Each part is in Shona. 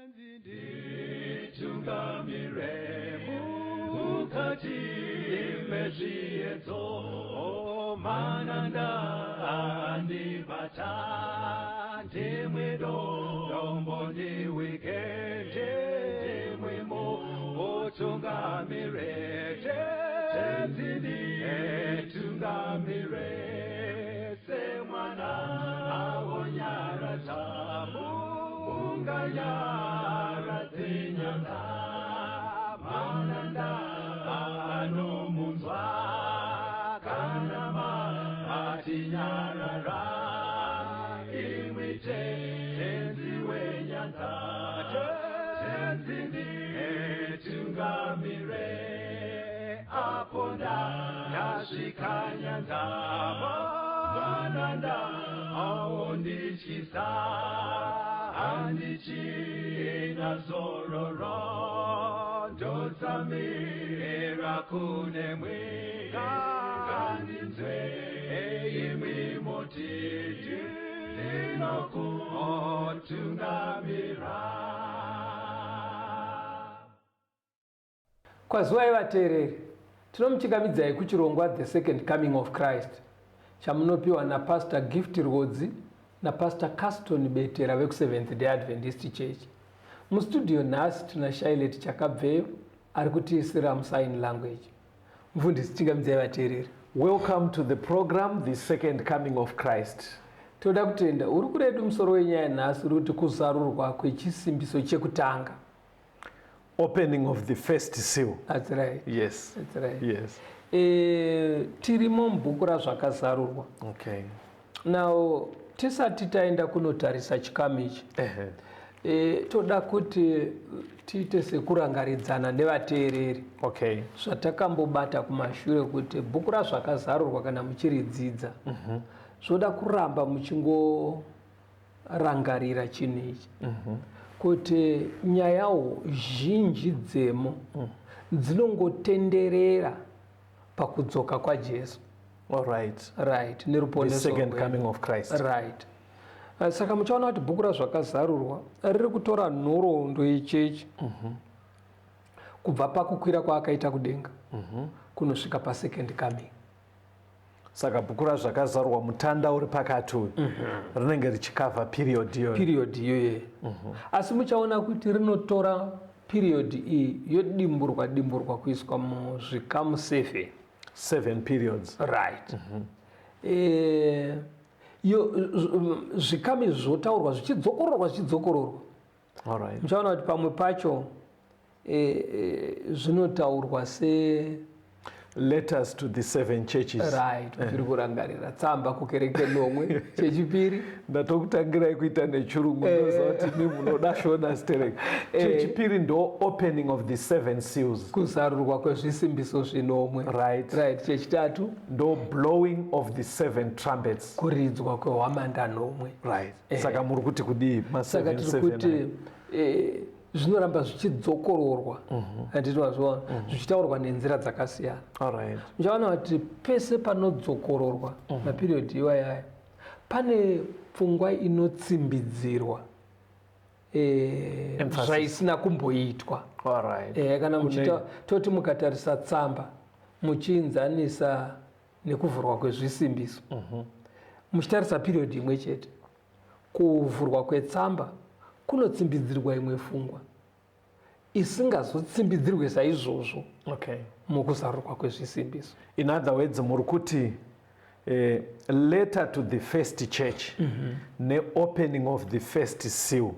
Nditungamire mukati mezviedzo, mananda andibata, ndimwe dombo ndiwike, ndimwe mutungamire, Tenzi nditungamire, semwana awonyaradza munganyaradze nyanza, mananda anomunzwa kana matinyarara, imwi Tenzi wenyanza, Tenzi nditungamire, apo ndasvika nyanza, mananda aondityisa, handichina zororo, ndotsamira kunemwi, ngandinzwe imwi moti ndinokutungamira. Kwaziwai vateereri, tinomuchingamidzai kuchirongwa The Second Coming of Christ chamunopiwa naPastor Gift Rwodzi naPastor Caston Betera vekuSeventh Day Adventist Church. Mustudio nhasi tina Shailet Chakabveyo ari kutiisira musign language. Mufundisi, chingamidzai vateereri. Welcome to the program, The Second Coming of Christ. Toda kutenda uri kuredu musoro wenyaya nhasi uri kuti kuzarurwa kwechisimbiso chekutanga. Opening of the first seal. That's right. Yes. That's right. Yes. Tirimo mubhuku raZvakazarurwa. Okay. Now tisati taenda kunotarisa chikamu ichi, toda kuti tiite sekurangaridzana nevateereri zvatakambobata kumashure kuti bhuku raZvakazarurwa kana muchiridzidza, zvoda kuramba muchingorangarira chinhu ichi, kuti nyayawo zhinji dzemo dzinongotenderera pakudzoka kwaJesu. All right. Right, The neruponeso second rwedu. coming of Christ. Right. Saka muchaona kuti bhuku raZvakazarurwa riri kutora nhoroondo yechechi kubva pakukwira kwaakaita kudenga kunosvika pasecond coming. Saka bhuku raZvakazarurwa mutanda uri pakati uyu rinenge richikavha period iyoyo. Period iyoyo. Asi muchaona kuti rinotora period iyi yodimburwa dimburwa kuiswa muzvikamu 7. 7 periods. Right. Yo, zvikamu izvi zvotaurwa zvichidzokororwa zvichidzokororwa. All right. Muchaona kuti pamwe pacho zvinotaurwa se letters to the 7 churches. Right, tiri kurangarira tsamba kukereke nomwe chechipiri. Ndatokutangirai kuita nechirungu, ndoziva kuti mi munoda Shona sterek. Chechipiri ndo opening of the 7 seals. Kuzarurwa kwezvisimbiso zvinomwe. Right. Right, chechitatu ndo blowing of the 7 trumpets. Kuridzwa kwehwamanda nomwe. Right. Saka muri kuti kudii? Ma Saka seven, tiri seven, kuti, nine. Zvinoramba zvichidzokororwa. Handiti wazviona? Zvichitaurwa nenzira dzakasiyana. All right. Muchaona kuti pese panodzokororwa maperiod iwayaya pane pfungwa inotsimbidzirwa, Emphasis. zvaisina kumboitwa. All right. Kana Kune muchita, toti mukatarisa tsamba muchiinzanisa nekuvhurwa kwezvisimbiso, muchitarisa period imwe chete, kuvhurwa kwetsamba kunotsimbidzirwa imwe pfungwa isingazotsimbidzirwe saizvozvo mukuzarurwa kwezvisimbiso. In other words, muri kuti letter to the first church, ne-opening of the first seal,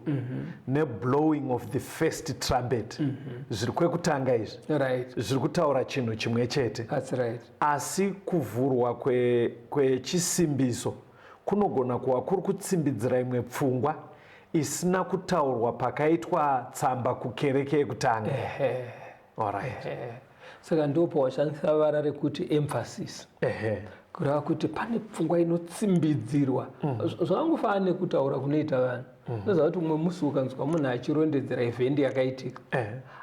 ne-blowing of the first trumpet, zviri kwekutanga izvi. Zviri kutaura chinhu chimwe chete. That's right. Asi kuvhurwa kwechisimbiso kunogona kuva kuri kutsimbidzira imwe pfungwa isina kutaurwa pakaitwa tsamba kukereke yekutanga. All right. Saka ndipo washandisa vara rekuti emphasis. Kureva kuti pane pfungwa inotsimbidzirwa. Zvakangofanana nekutaura kunoita vanhu. Unoziva kuti umwe musi ukanzwa munhu achirondedzera event yakaitika,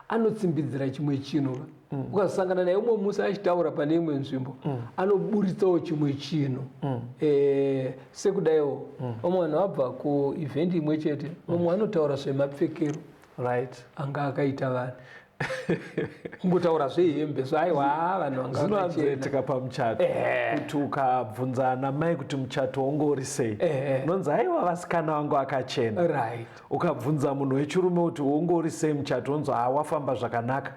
anotsimbidzira chimwe chinhu. Ukasangana naye umwe musi achitaura pane imwe nzvimbo, anoburitsawo chimwe chinhu. Sekudaiwo, vamwe vanhu vabva kuevent imwe chete, vamwe vanotaura zvemapfekero. Anga akaita vanhu kungotaura zvehembe zvaiwa, vanhu vanga vakachena. Zvinowanzoitika pamuchato kuti ukabvunza ana mai kuti muchato wangu uri sei, unonzi, "Aiwa, vasikana vangu akachena." Ukabvunza munhu wechirume kuti wangu uri sei muchato, unonzi, "Ha, wafamba zvakanaka.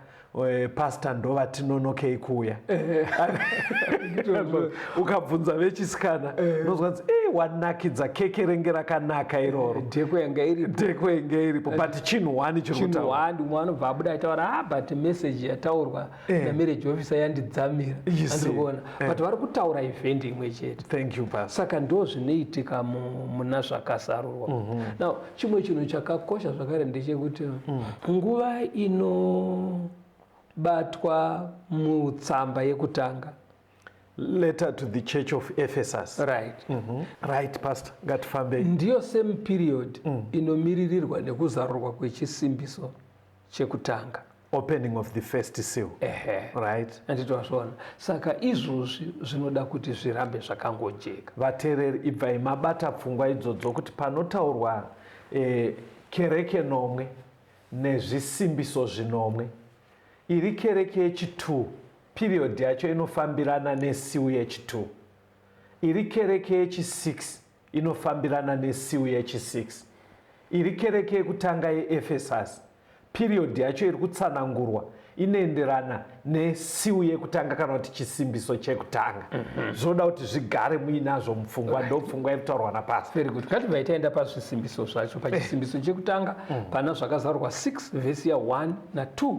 Pastor ndovatinonokei kuuya." Ukabvunza vechisikana, unozwanzi, "E, wanakidza, keke renge rakanaka iroro." Decor yanga iripo. Decor yenge iripo, but chinhu one chiri chinhu kutaura. One, umwe anobva abuda achitaura, "Ah, but message yataurwa namarriage officer yandidzamira." You see. Andiri kuona, but vari kutaura event imwe chete. Thank you, Pastor. Saka ndo zvinoitika muna Zvakazarurwa. Now, chimwe chinhu chakakosha zvakare ndechekuti nguva inobatwa mutsamba yekutanga, Letter to the Church of Ephesus. Right, Pastor, ngatifambei. Ndiyo same period inomiririrwa nekuzarurwa kwechisimbiso chekutanga. Opening of the first seal. Ehe. Anditi wazviona? Saka izvozvi zvinoda kuti zvirambe zvakangojeka. Vateereri, ibvai mabata pfungwa idzodzo kuti panotaurwa kereke nomwe nezvisimbiso zvinomwe, iri kereke yechi2, period yacho inofambirana neseal yechi2. Iri kereke yechi6, inofambirana neseal yechi6. Iri kereke yekutanga yeEphesus, period yacho iri kutsanangurwa inoenderana neseal yekutanga kana kuti chisimbiso chekutanga. Zvoda kuti zvigare muinazvo mupfungwa. Ndo pfungwa iri kutaurwa napastor. Very good. Ngatibva taenda pazvisimbiso zvacho, pachisimbiso chekutanga, pana Zvakazarurwa 6 vhesi ya1 na2.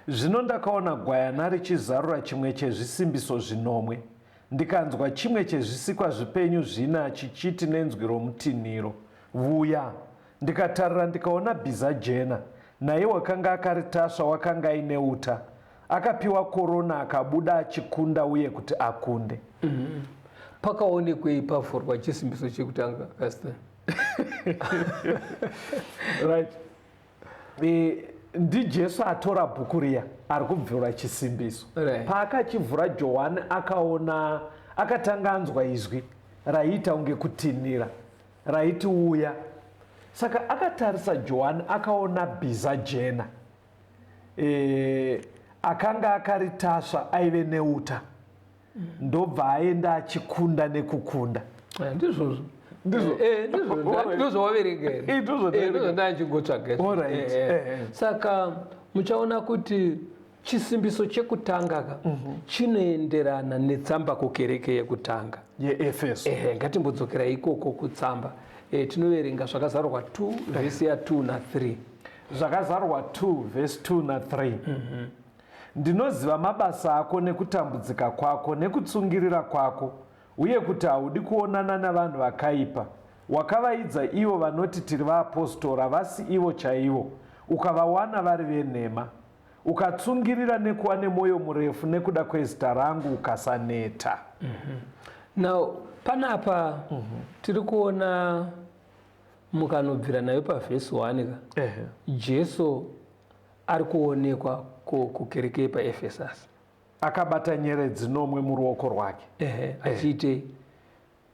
Zvino ndakaona gwayana richizarura chimwe chezvisimbiso zvinomwe, ndikanzwa chimwe chezvisikwa zvipenyu zvina chichiti nenzwi romutinhiro, "Vuya!" Ndikatarira, ndikaona bhiza jena, naye wakanga akaritasva wakanga aine uta, akapiwa korona, akabuda achikunda uye kuti akunde. Pakaonekwei pavhurwa chisimbiso chekutanga, Pastor? Right, ndiJesu atora bhuku riya, ari kubvura chisimbiso. Paakachivhura, Johani akaona, akatanga anzwa izwi raiita kunge kutinhira raiti, "Uya." Saka akatarisa Johani, akaona bhiza jena, akanga akaritasva aive neuta, ndobva aenda achikunda nekukunda. Ndizvozvo. Ndizvo? Ndizvo. Ndizvo waverenga here? Ndizvo ndaverenga. Ndizvo ndanjingotsvaga izvo. Alright. Saka muchaona kuti chisimbiso chekutanga ka chinoenderana netsamba kukereke yekutanga yeEfeso. Ehe, ngatimbodzokera ikoko kutsamba. Tinoverenga Zvakazarurwa 2 vhesi ya2 na3. Zvakazarurwa 2 vhesi 2 na3. "Ndinoziva mabasa ako nekutambudzika kwako nekutsungirira kwako, uye kuti haudi kuonana navanhu vakaipa. Wakavaidza ivo vanoti, 'Tiri vaapostora,' vasi ivo chaivo, ukavawana vari venhema. Ukatsungirira nekuva nemwoyo murefu nekuda kwezita rangu, ukasaneta." Now, panapa tiri kuona, mukanobvira nayo pavhesi 1 ka, Jesu ari kuonekwa kukereke yepaEfesus. Akabata nyeredzi nomwe muruoko rwake. Ehe, achiitei?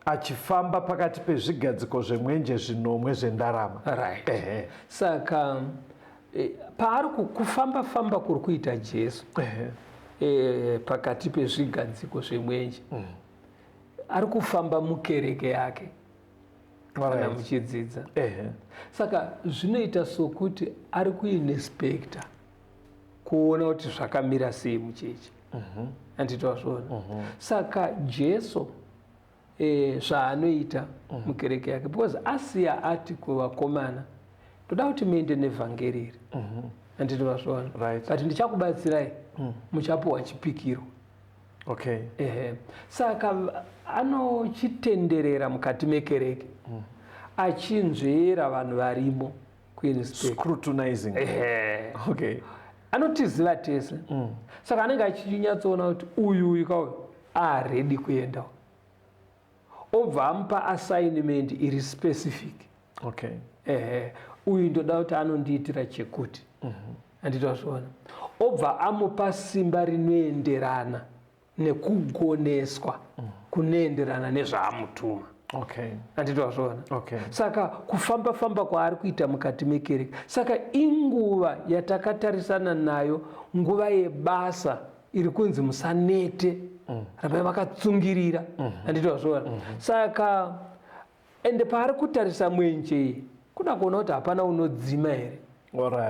Achifamba pakati pezvigadziko zvemwenje zvinomwe zvendarama. Saka paari kufamba famba kuri kuita Jesu pakati pezvigadziko zvemwenje, ari kufamba mukereke yake kana muchidzidza. Saka zvinoita sokuti ari kuinspecta kuona kuti zvakamira sei muchechi. Handiti wazviona? Saka Jesu zvaanoita mukereke yake, because asiya ati kuvakomana, "Ndoda kuti muende nevhangeri iri." Handiti wazviona? Right. But ndichakubatsirai, muchapiwa chipikiro. Ehe. Saka anochitenderera mukati mekereke achinzvera vanhu varimo, kuinspect. Scrutinizing. Ehe. Anotiziva tese, saka anenge achinyatsoona kuti uyu uyu kauyu aready kuenda, obva amupa assignment iri specific. Ehe, uyu ndoda kuti anondiitira chekuti. Handiti wazviona? Obva amupa simba rinoenderana nekugoneswa kunoenderana nezvaamutuma. Handiti wazviona? Saka kufamba famba kwaari kuita mukati mekereke, saka inguva yatakatarisana nayo, nguva yebasa iri kunzi musanete, rambai makatsungirira. Handiti wazviona? Saka ende paari kutarisa mwenje iyi, kuda kuona kuti hapana unodzima here.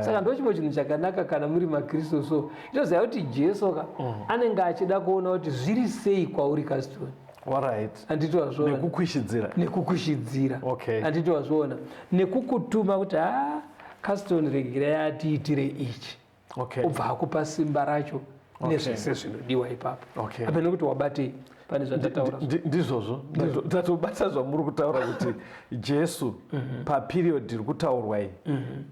Saka ndo chimwe chinhu chakanaka kana muri maKristu. So itoziva kuti Jesu ka anenge achida kuona kuti zviri sei kwauri, Kastoni. Handiti wazviona? Nekukwizhidzira. Nekukwizhidzira. Handiti wazviona? Nekukutuma kuti, "Ha, Caston, regerai atiitire ichi." Ubva akupa simba racho nezvese zvinodiwa ipapo. Ape nekuti wabatei pane zvandataura? Ndizvozvo, tatobata zvamuri kutaura kuti Jesu paperiod iri kutaurwa iyi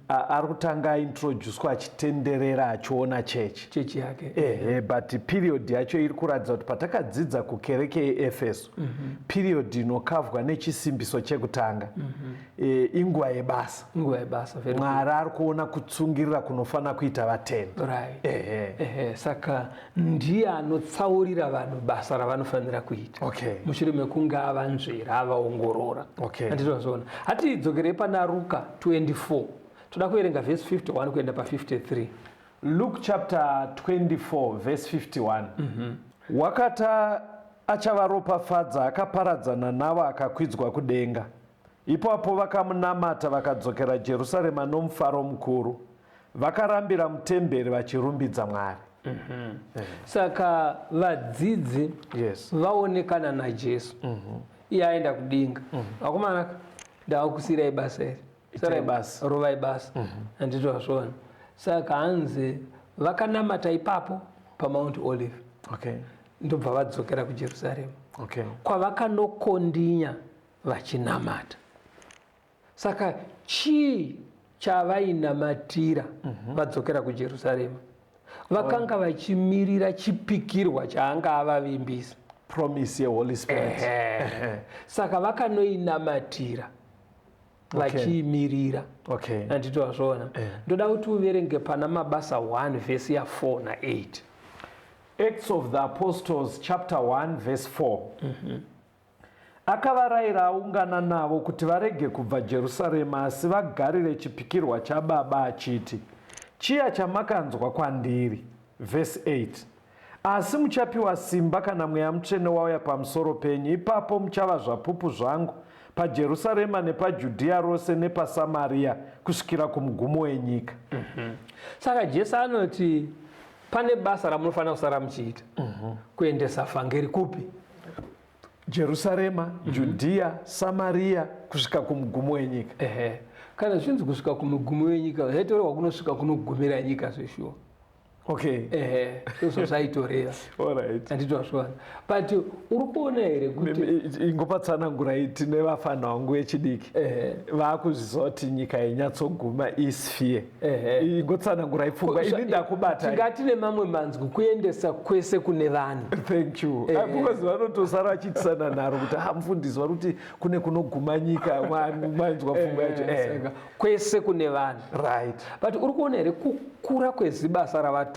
ari kutanga aintroducwa achitenderera achiona chechi. Chechi yake. Ehe, but period yacho iri kuratidza kuti patakadzidza kukereke yeEfeso, period inokavhwa nechisimbiso chekutanga, inguva yebasa. Nguva yebasa, very good. Mwari ari kuona kutsungirira kunofanira kuita vatendi. Ehe, saka ndiye anotsaurira vanhu basa ravanofanira kuita mushure mekunge avanzvera, avaongorora. Handiti wazviona? Hatidzokerei pana Ruka 24, toda kuverenga vhesi 51 kuenda pa53. Luke chapter 24 verse 51. Wakati achavaropafadza, akaparadzana navo akakwidzwa kudenga. Ipapo vakamunamata vakadzokera Jerusarema nomufaro mukuru. Vakarambira mutemberi vachirumbidza Mwari. Saka vadzidzi vaonekana naJesu iye aenda kudenga. "Vakomana, ndavakusiyirai basa iri." Itai basa. Rovai basa. Handiti wazviona? Saka hanzi vakanamata ipapo paMount Olive, ndobva vadzokera kuJerusarema, kwavakanokondinya vachinamata. Saka chii chavainamatira vadzokera kuJerusarema? Vakanga vachimirira chipikirwa chaanga avavimbisa. Promise yeHoly Spirit. Ehe. Saka vakanoinamatira vachiimirira. Handiti wazviona? Ndoda kuti uverenge pana Mabasa 1 vhesi ya4 na8. Acts of the Apostles chapter 1 verse 4. Akavarayira aungana navo kuti varege kubva Jerusarema, asi vagarire chipikirwa chaBaba, achiti, "Chiya chamakanzwa kwandiri." Verse 8. Asi muchapiwa simba kana Mweya Mutsvene wauya pamusoro penyu, ipapo muchava zvapupu zvangu paJerusarema nepaJudhiya rose nepaSamaria kusvikira kumugumo wenyika. Saka Jesu anoti pane basa ramunofanira kusara muchiita, kuendesa vhangeri kupi? Jerusarema, Judhiya, Samaria, kusvika kumugumo wenyika. Ehe, kana zvichinzi kusvika kumugumo wenyika, zvaitorehwa kunosvika kunogumira nyika zveshuwa. Ehe, ndozvo zvaitoreva. Handiti wazviona? But uri kuona here kuti Ingopatsanangurai, tine vafana vangu vechidiki vaakuzviziva kuti nyika yenyatsoguma isphere. Ingotsanangurai pfungwa, ini ndakubata. Tingati nemamwe manzwi, kuendesa kwese kune vanhu. Thank you. Because vanotosara vachiitisana nharo kuti, "Ha, mufundisi vari kuti kune kunoguma nyika." Manzwa pfungwa yacho? Saka kwese kune vanhu. But uri kuona here kukura kwezibasa ravatumwa?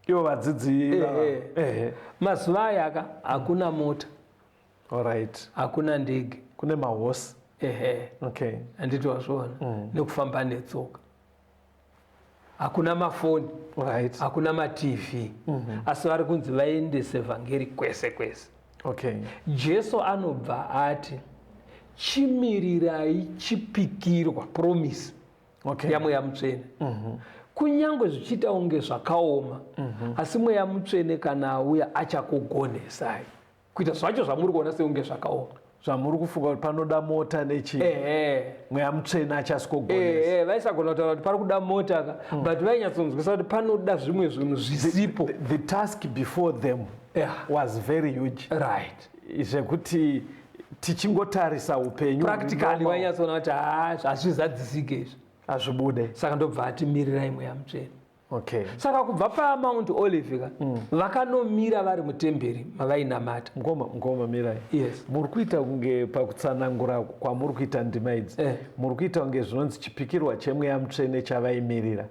Ivo vadzidzi ivava. Mazuva aya ka hakuna mota, hakuna ndege. Kune mahosi. Handiti wazviona? Nekufamba netsoka, hakuna mafoni, hakuna maTV, asi vari kunzi vaendese vhangeri kwese kwese. Jesu anobva ati, "Chimirirai chipikirwa, promise yaMweya Mutsvene." Kunyange zvichiita kunge zvakaoma, asi Mweya Mutsvene kana auya achakugonesai kuita zvacho zvamuri kuona sekunge zvakaoma. Zvamuri kufunga kuti panoda mota nechii, Mweya Mutsvene achasikogonesa. Ehe, vaisagona kutaura kuti pari kuda mota ka, but vainyatsonzwisa kuti panoda zvimwe zvinhu zvisipo. The task before them was very huge, zvekuti tichingotarisa upenyu Practically normal, vainyatsoona kuti ha, hazvizadzisike izvi. Hazvibude. Saka ndobva ati, "Mirirai Mweya Mutsvene." Saka kubva paMount Olive ka, vakanomira vari mutemberi mavainamata. Ngoma mirai. Yes. Muri kuita kunge pakutsanangura kwamuri kuita ndima idzi, muri kuita kunge zvinonzi chipikirwa cheMweya Mutsvene chavaimirira.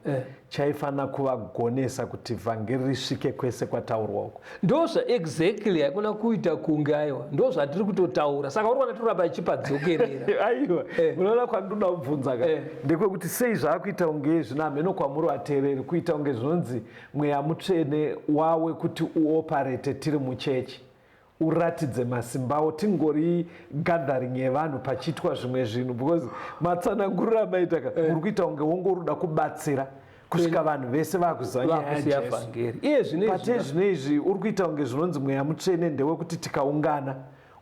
Chaifanira kuvagonesa kuti vhangeri risvike kwese kwataurwa uko. Ndozva exactly, haikona kuita kunge aiwa, ndo zvatiri kutotaura. Saka uri kuona toramba ichipadzokerera. Aiwa, unoona kwandinoda kubvunza ka ndekwekuti sei zvaakuita kunge zvino hameno kwamuri vateereri kuita kunge zvinonzi mweya mutsvene wawe kuti uoparete tiri muchechi, uratidze masimbawo, tingori gathering yevanhu pachiitwa zvimwe zvinhu, because matsananguriro amaita ka muri kuita kunge wongoruda kubatsira kusvika vanhu vese vakuziva nyaya vakusiya yaJesu. Vhangeri iye zvino Pate zvino izvi uri kuita kunge zvinonzi mweya mutsvene ndewekuti tikaungana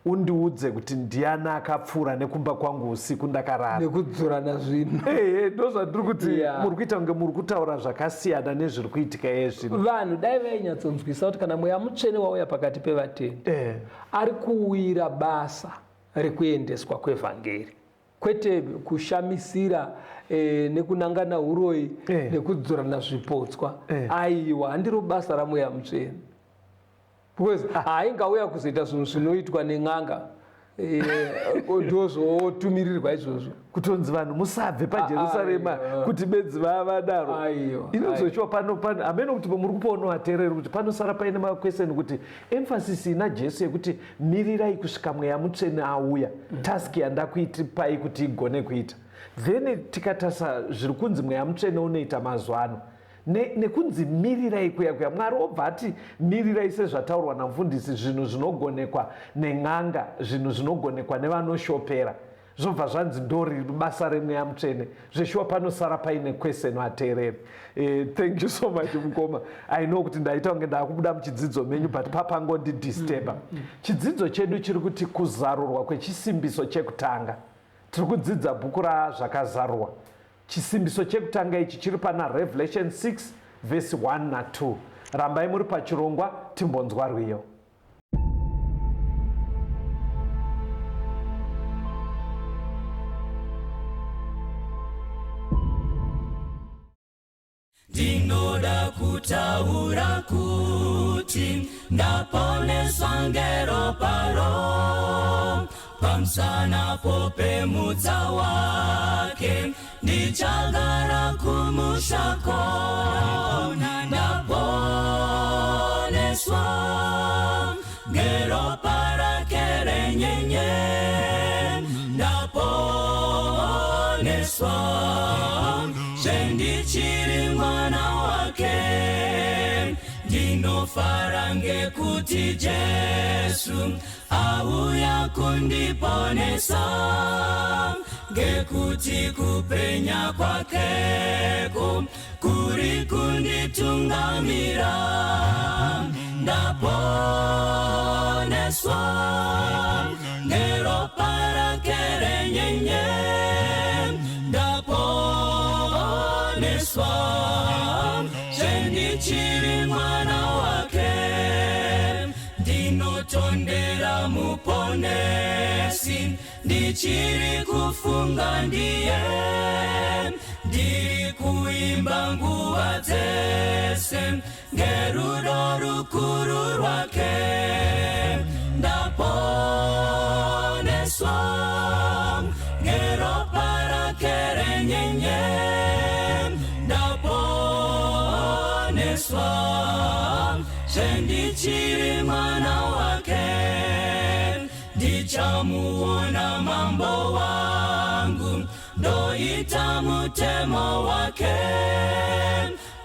undiudze kuti ndiani akapfuura nekumba kwangu usiku ndakarara nekudzorana zvinhu. Ehe, ndo zvandiri kuti muri kuita kunge muri kutaura zvakasiyana nezviri kuitika iye zvino. Vanhu dai vainyatsonzwisa kuti kana mweya mutsvene wauya pakati pevatendi, ari kuwira basa rekuendeswa kwevhangeri, kwete kushamisira nekunangana uroyi nekudzorana zvipotswa. Aiwa, handiro basa ramweya mutsvene, because haingauya kuzoita zvinhu zvinoitwa nen'anga, ndozvotumirirwa izvozvo. Kutonzi vanhu musabve paJerusarema kuti bedzi vadaro. Aiwa, Inozochiwa pano pano hameno kuti muri kupaono vateereri kuti panosara paine makweseni kuti emphasis ina Jesu yekuti mirirai kusvika mweya mutsvene auya, task yandakuitipai kuti igone kuita. Then tikatarisa zviri kunzi mweya mutsvene unoita mazuva ano nekunzi mirirai kuya kuya, Mwari obva ati mirirai sezvataurwa namufundisi, zvinhu zvinogonekwa nen'anga, zvinhu zvinogonekwa nevanoshopera, zvobva zvanzi ndori basa remweya mutsvene. Zveshuwa panosara paine kweseno ateereri. Thank you so much mukoma. I know kuti ndaita kunge ndaakubuda muchidzidzo menyu, but papangondidisturba. Chidzidzo chedu chiri kuti kuzarurwa kwechisimbiso chekutanga. Tiri kudzidza bhuku raZvakazarurwa. Chisimbiso chekutanga ichi chiri pana Revelation 6 vhesi 1 na2. Rambai muri pachirongwa, timbonzwa rwiyo. Ndinoda kutaura kuti ndaponeswa ngeropa pamusana popemutsa wake, ndichagara kumushako. Ndaponeswa ngeropa rake renyenye, ndaponeswa zvendichiri mwana wake. Ndinofara ngekuti Jesu auya kundiponesa, ngekuti kupenya kwakeko kuri kunditungamira. Ndaponeswa ngeropa rake renyenye, ndaponeswa zvendichiri mwana wake. Ndinotondera muponesi, ndichiri kufunga ndiye, ndiri kuimba nguva dzese ngerudo rukuru rwake. Ndaponeswa ngeropa rake renyenye, ndaponeswa zvendichiri mwana wake. Ndichamuona mambo wangu, ndoita mutemo wake,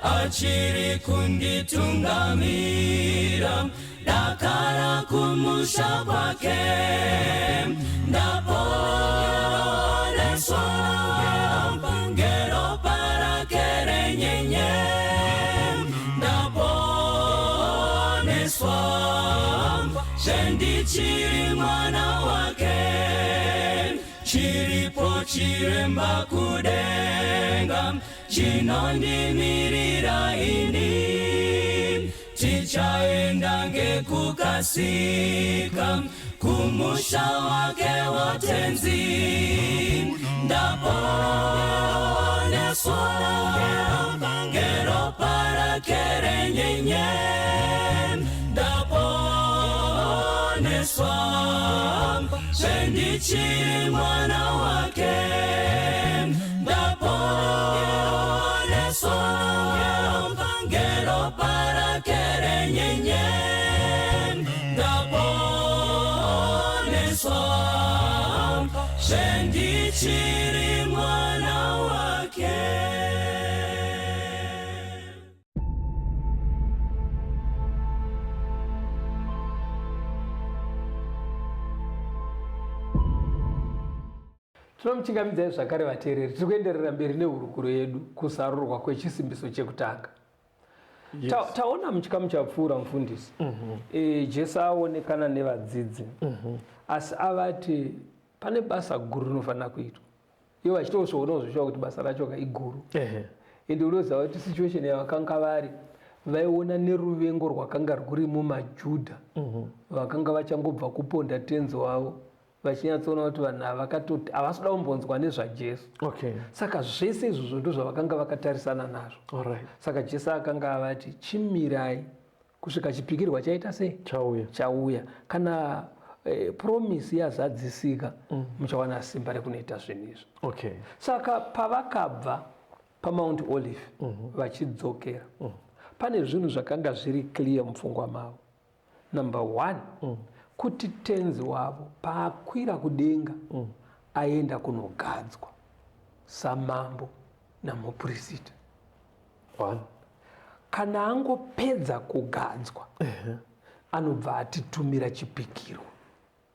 achiri kunditungamira dakara kumusha kwake. Ndaponeswa ngeropa rake renyenye, ndaponeswa zvendichiri mwana wake. Chiripo chiremba kudenga chinondimirira ini, tichaenda ngekukasika kumusha wake wotenzi. Ndaponeswa ngeropa rake renyenye, ndaponeswa zvendichiri mwana wake. Ndaponeswa. nyenye ndaponeswa zvendichiri mwana wake. Tinomuchingamidzai zvakare vateereri, tiri kuenderera mberi nehurukuro yedu kuzarurwa kwechisimbiso chekutanga. Yes. Taona muchikamu chapfuura mufundisi Jesu aonekana nevadzidzi asi avati pane basa guru rinofanira kuitwa, ivo vachitozvionawo zvishuwa kuti basa racho ka iguru. Ende unoziva kuti situation yavakanga vari, vaiona neruvengo rwakanga rwuri mumaJudha vakanga vachangobva kuponda tenzi wavo, vachinyatsoona kuti vanhu ava vakatoti havasi kuda kumbonzwa nezvaJesu. Saka zvese izvozvo ndo zvavakanga vakatarisana nazvo. Saka Jesu akanga avati chimirai kusvika chipikirwa chaita sei? Chauya. Chauya. Kana promise yazadzisika, muchawana simba rekunoita zvinhu izvi. Saka pavakabva paMount Olive vachidzokera, pane zvinhu zvakanga zviri clear mupfungwa mavo. Number 1, kuti tenzi wavo paakwira kudenga aenda kunogadzwa samambo namuprista. 1. Kana angopedza kugadzwa, anobva atitumira chipikirwa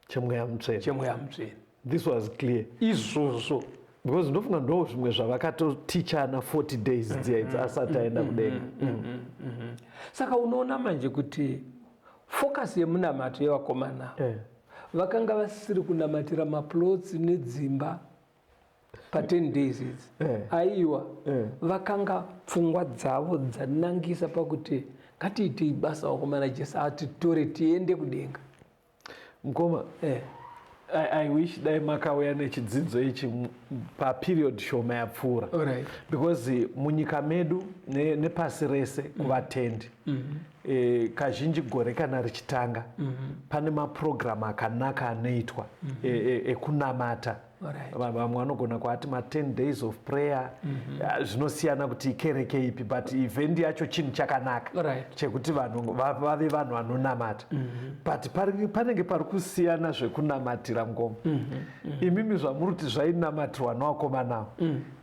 chemweya mutsvene. Chemweya mutsvene. This was clear. Izvozvo. Because ndofunga ndo zvimwe zvavakatotichana 40 days dziya idzi asati aenda kudenga. Saka unoona manje kuti focus yemunamato yevakomana vakanga vasiri kunamatira maplots nedzimba pa10 days idzi. Aiwa, vakanga pfungwa dzavo dzanangisa pakuti ngatiitei basa vakomana, Jesu atitore tiende kudenga. Mukoma, I wish dai makauya nechidzidzo ichi paperiod shoma yapfuura. Because munyika medu nepasi rese kuvatendi, kazhinji gore kana richitanga, pane mapurogiramu akanaka anoitwa ekunamata. Vamwe vanogona kuati ma10 days of prayer. Zvinosiyana kuti ikereke ipi, but event yacho chinhu chakanaka chekuti vanhu vave vanhu vanonamata. But panenge pari kusiyana zvekunamatira ngoma. Imimi zvamuri kuti zvainamatirwa nevakomana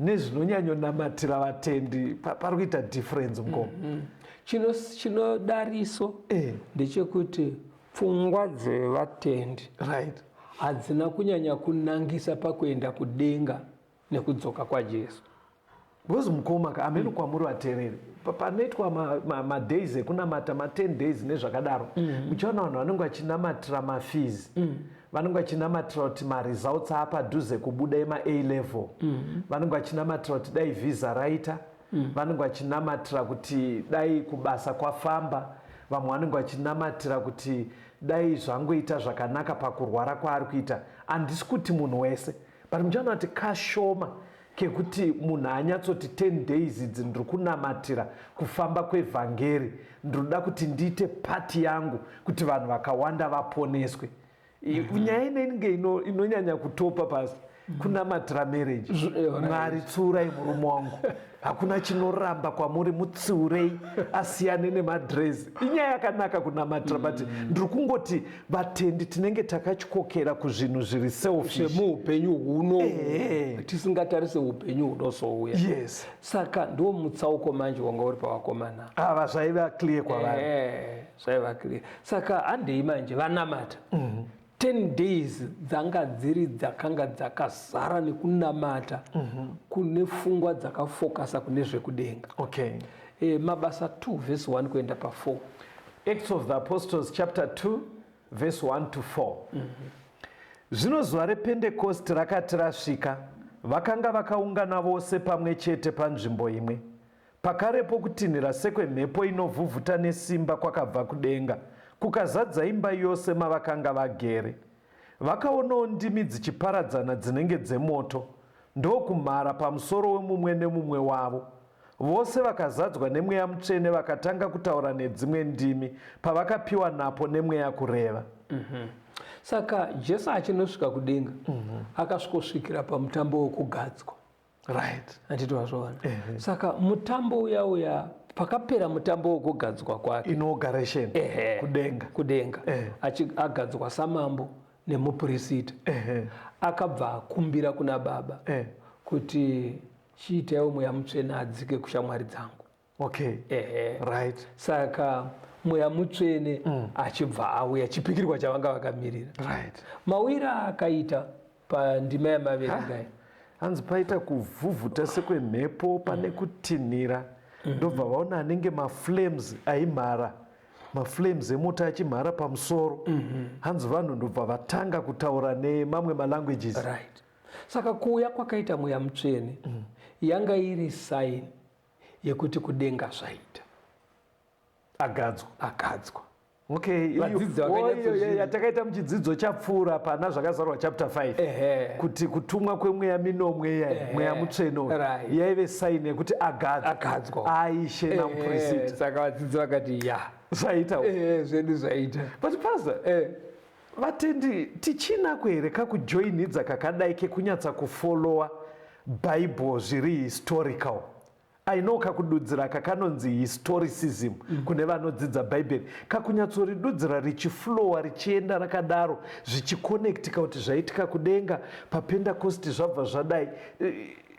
nezvinonyanyonamatira vatendi, pari kuita difference ngoma. Chinodariso ndechekuti pfungwa dzevatendi hadzina kunyanya kunangisa pakuenda kudenga nekudzoka kwaJesu. Because mukoma ka, amene kwamuri vateereri, panoitwa madays ekunamata, ma10 days nezvakadaro, muchaona vanhu vanenge vachinamatira mafees, vanenge vachinamatira kuti maresults apadhuze kubuda ema-A level, vanenge vachinamatira kuti dai visa raita, vanenge vachinamatira kuti dai kubasa kwafamba, vamwe vanenge vachinamatira kuti dai zvangoita zvakanaka pakurwara kwaari kuita. Handisi kuti munhu wese, but muchaona kuti kashoma kekuti munhu anyatsoti 10 days idzi ndiri kunamatira kufamba kwevhangeri, ndinoda kuti ndiite pati yangu kuti vanhu vakawanda vaponeswe. Nyaya ine inenge inonyanya kutopa pasi kunamatira marriage. Mwari, tsiurai murume wangu, hakuna chinoramba kwamuri, mutsiurei asiyane nemadresi. Inyaya yakanaka kunamatira, but ndiri kungoti vatendi tinenge takatyokera kuzvinhu zviri selfish. Zvemuupenyu huno, tisingatarise upenyu hunozouya. Saka ndo mutsauko manje wanga uri pavakomana. Ava zvaiva clear kwavari. Zvaiva clear. Saka handei manje vanamata. 10 days dzanga dziri dzakanga dzakazara nekunamata kune pfungwa dzakafokasa kune zvekudenga. Mabasa 2 verse 1 kuenda pa4. Acts of the Apostles chapter 2 verse 1 to 4. Zvino zuva rePentekosti rakati rasvika, vakanga vakaungana vose pamwe chete panzvimbo imwe. Pakarepo kutinhira sekwemhepo inovhuvhuta nesimba kwakabva kudenga, kukazadza imba yose mavakanga vagere. Vakaonawo ndimi dzichiparadzana dzinenge dzemoto, ndokumhara pamusoro wemumwe nemumwe wavo. Vose vakazadzwa nemweya mutsvene vakatanga kutaura nedzimwe ndimi pavakapiwa napo nemweya kureva. Saka Jesu achinosvika kudenga, akasvikosvikira pamutambo wokugadzwa. Handiti wazviona? Saka mutambo uya uya, pakapera mutambo wokugadzwa kwake, inauguration, kudenga, kudenga, agadzwa samambo nemupurisita, akabva akumbira kuna Baba kuti chiitaiwo Mweya Mutsvene adzike kushamwari dzangu. Saka Mweya Mutsvene achibva auya, chipikirwa chavanga vakamirira. Mawira akaita pandima yamaverengai. Hanzi paita kuvhuvhuta sekwemhepo, pane kutinhira, ndobva vaona anenge maflames aimhara, maflames emoto achimhara pamusoro. Hanzi vanhu ndobva vatanga kutaura nemamwe malanguages. Right, saka kuuya kwakaita Mweya Mutsvene yanga iri sign yekuti kudenga zvaita. Agadzwa. Agadzwa. Vadzidzi vakanyatsozviziva. Yatakaita muchidzidzo chapfuura pana Zvakazarwa chapter 5, kuti kutumwa kwemweya minomwe iya, Mweya Mutsvene uyu, yaive sign yekuti agadzwa. Agadzwa. Aishe namupurisita. Saka vadzidzi vakati, ya, zvaita. Zvedu zvaita. But pastor, vatendi tichinako here kakujoinidza kakadai kekunyatsa kufollowa Bible zviri historical? I know kakududzira kakanonzi historicism kune vanodzidza Bhaibheri, kakunyatsoridudzira richiflowa, richienda rakadaro, zvichikonektika kuti zvaitika kudenga paPendakosti zvabva zvadai.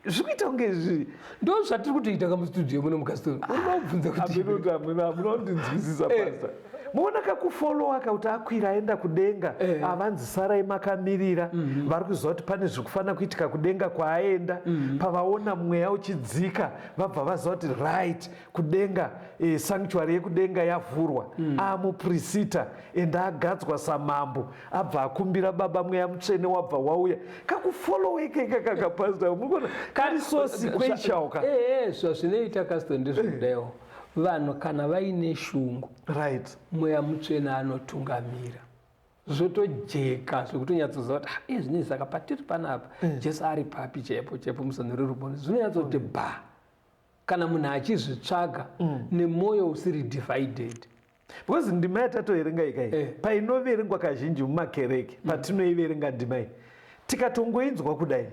Zviri kuita kunge Ndo zvatiri kutoita kamustudio muno mukastori. Urikuda kubvunza kuti Hamuna kundinzwisisa, pastor. Muona kakufollowa kakuti akwira aenda kudenga, avanzi sarai makamirira, vari kuziva kuti pane zviri kufanira kuitika kudenga kwaaenda. Pavaona mweya uchidzika, vabva vaziva kuti right, kudenga, sanctuary yekudenga yavhurwa, amupurisita ende agadzwa samambo, abva akumbira Baba Mweya Mutsvene, wabva wauya. Kakufolloweke kakaka, pastor, murikuona kari so sequential ka? Ehe, zvazvinoita, Caston, ndezvekudaiwo vanhu kana vaine shungu, Mweya Mutsvene anotungamira, zvotojeka zvekutonyatsoziva kuti, "Ah, iye zvinei, saka patiri panapa Jesu ari papi chaipo chaipo musano reruboni?" Zvinonyatsoti ba kana munhu achizvitsvaga nemwoyo usiri divided. Because ndima yatatoverenga ikai, painoverengwa kazhinji mumakereke, patinoiverenga ndima iyi, tikatongoinzwa kudai,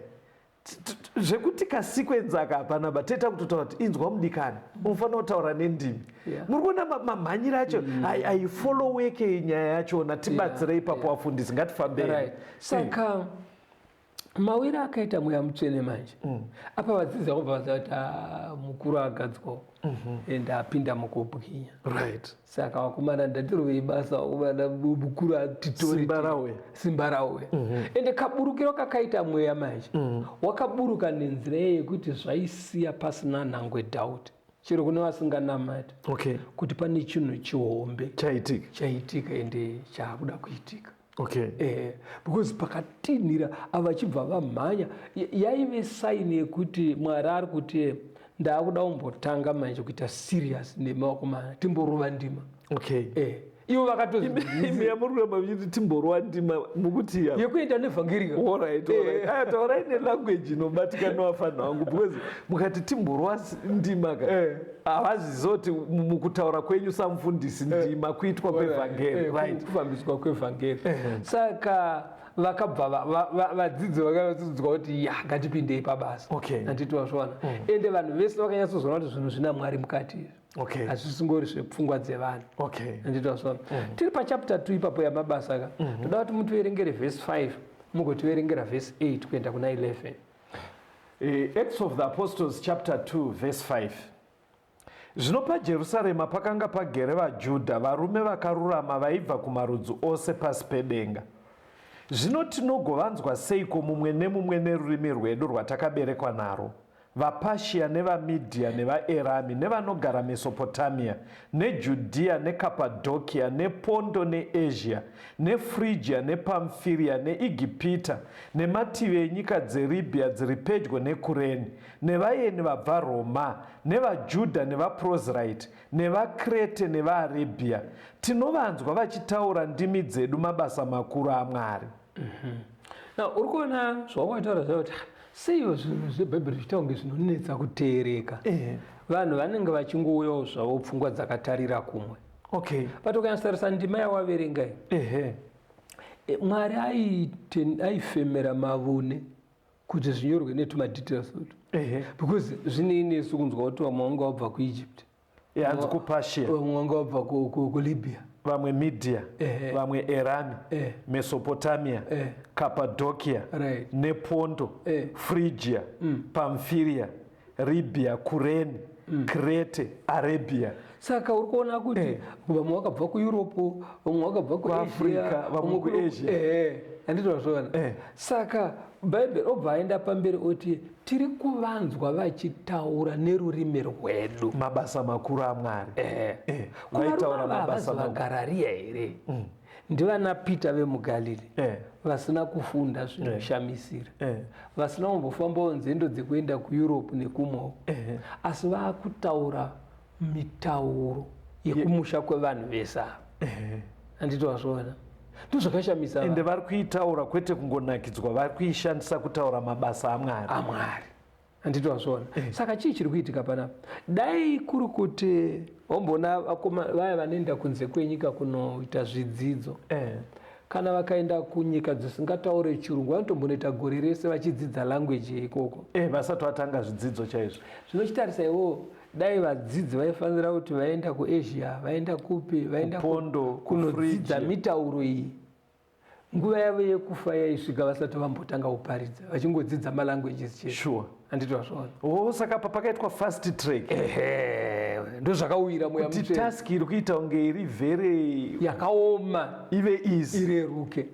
zvekuti kasequence aka hapana ba toita kutotaura kuti, inzwa mudikani, unofanira kutaura nendimi. Muri kuona mamhanyiro acho aifolloweke nyaya yachona. Tibatsirei ipapo, vafundisi, ngatifambei. Right, saka mawiri akaita Mweya Mutsvene manje apa, vadzidzi vakobva vaziva kuti, "Ah, mukuru agadzwawo ende apinda mukubwinya." Saka vakomana, ndatirovei basa vakomana, mukuru atitori. Simba rauya. Simba rauya. Ende kaburukiro kakaita mweya manje, wakaburuka nenzira yekuti zvaisiya pasina nhangwe doubt chero kune vasinganamati kuti pane chinhu chihombe chaitika. Chaitika ende chaakuda kuitika. Because pakatinhira ava vachibva vamhanya, yaive sign yekuti Mwari ari kuti ndaakuda kumbotanga manje kuita serious nemakomana, timborova ndima. Ivo vakatozi Imi yamuri kuramba muchiti timborova ndima, mukuti ya yekuenda nevhangeri. Alright. Aya, taurai nelanguage inobatika nevafanha vangu, because mukati timborova ndima ka, havazviziva kuti mukutaura kwenyu samufundisi ndima kuitwa kwevhangeri. Kufambiswa kwevhangeri. Saka vakabva vadzidzi vakanyatsodzwa kuti ya, ngatipindei pabasa. Handiti wazviona? Ende vanhu vese vakanyatsozoona kuti zvinhu zvina Mwari mukati izvi, hazvisingori zvepfungwa dzevanhu. Handiti wazviona? Tiri pachapter 2 ipapo yaMabasa ka, toda kuti mutiverengere vhesi 5, mugotiverengera vhesi 8 kuenda kuna 11. Acts of the Apostles chapter 2 verse 5. Zvino paJerusarema pakanga pagere vaJudha, varume vakarurama vaibva kumarudzi ose pasi pedenga. Zvino tinogovanzwa seiko mumwe nemumwe nerurimi rwedu rwatakaberekwa narwo? VaPashia nevaMidhia nevaErami nevanogara Mesopotamia neJudhia neKapadhokia nePondo neEzhia neFrigia nePamfiria neEgipita nemativi enyika dzeRibhia dziri pedyo neKureni, nevaeni vabva Roma, nevaJudha nevaproziraiti nevaKrete nevaArebhia, tinovanzwa vachitaura ndimi dzedu mabasa makuru aMwari. Na uri kuona zvawakataura zva kuti, "Ah, seivo zvinhu zveBhaibheri zvichiita kunge zvinonetsa kuteereka?" Vanhu vanenge vachingouyawo zvavo pfungwa dzakatarira kumwe. But ukanyatsotarisa ndima yawaverenga iyi, Mwari aifemera mavune. Kuti zvinyorwe netumadetails utu, because zvinei nesu kunzwa kuti vamwe vanga vabva kuEgypt, Hanzi kuPersia, vamwe vanga vabva kuLibya, vamwe Media, vamwe Erami, Mesopotamia, Cappadocia, nePonto, Phrygia, Pamphylia, Libya, Kureni, Krete, Arabia. Saka uri kuona kuti vamwe vakabva kuEurope, vamwe vakabva kuAfrica, vamwe kuAsia. Handiti wazviona? Saka Bhaibheri obva aenda pamberi oti tiri kuvanzwa vachitaura nerurimi rwedu mabasa makuru aMwari. Vaitaura mabasa vaGarariya here? Ndivana Peter vemuGalili, vasina kufunda zvinoshamisira, vasina kumbofambawo nzendo dzekuenda kuEurope nekumwewo, asi vaakutaura mitauro yekumusha kwevanhu vese ava. Handiti wazviona? Ndozvakashamisa. Ende vari kuitaura kwete kungonakidzwa, vari kuishandisa kutaura mabasa aMwari. Amwari. Handiti wazviona? Saka chii chiri kuitika panapa? Dai kuri kuti wamboona vaya vanoenda kunze kwenyika kunoita zvidzidzo, kana vakaenda kunyika dzisingataure Chirungu, vanotombonoita gore rese vachidzidza language yeikoko Vasati vatanga zvidzidzo chaizvo. Zvinochitarisa iwowo, dai vadzidzi vaifanira kuti vaenda kuAsia, vaenda kupi, vaenda kuPondo, kunodzidza kuFrigia. Mitauro iyi, nguva yavo yekufa yaisvika vasati vambotanga kuparidza, vachingodzidza malanguages chete. Handiti wazviona? O, saka apa pakaitwa fast track. Ehe, ndozvakawira Mweya kuti Mutsvene. Task iri kuita kunge iri very yakaoma ive easy, ireruke.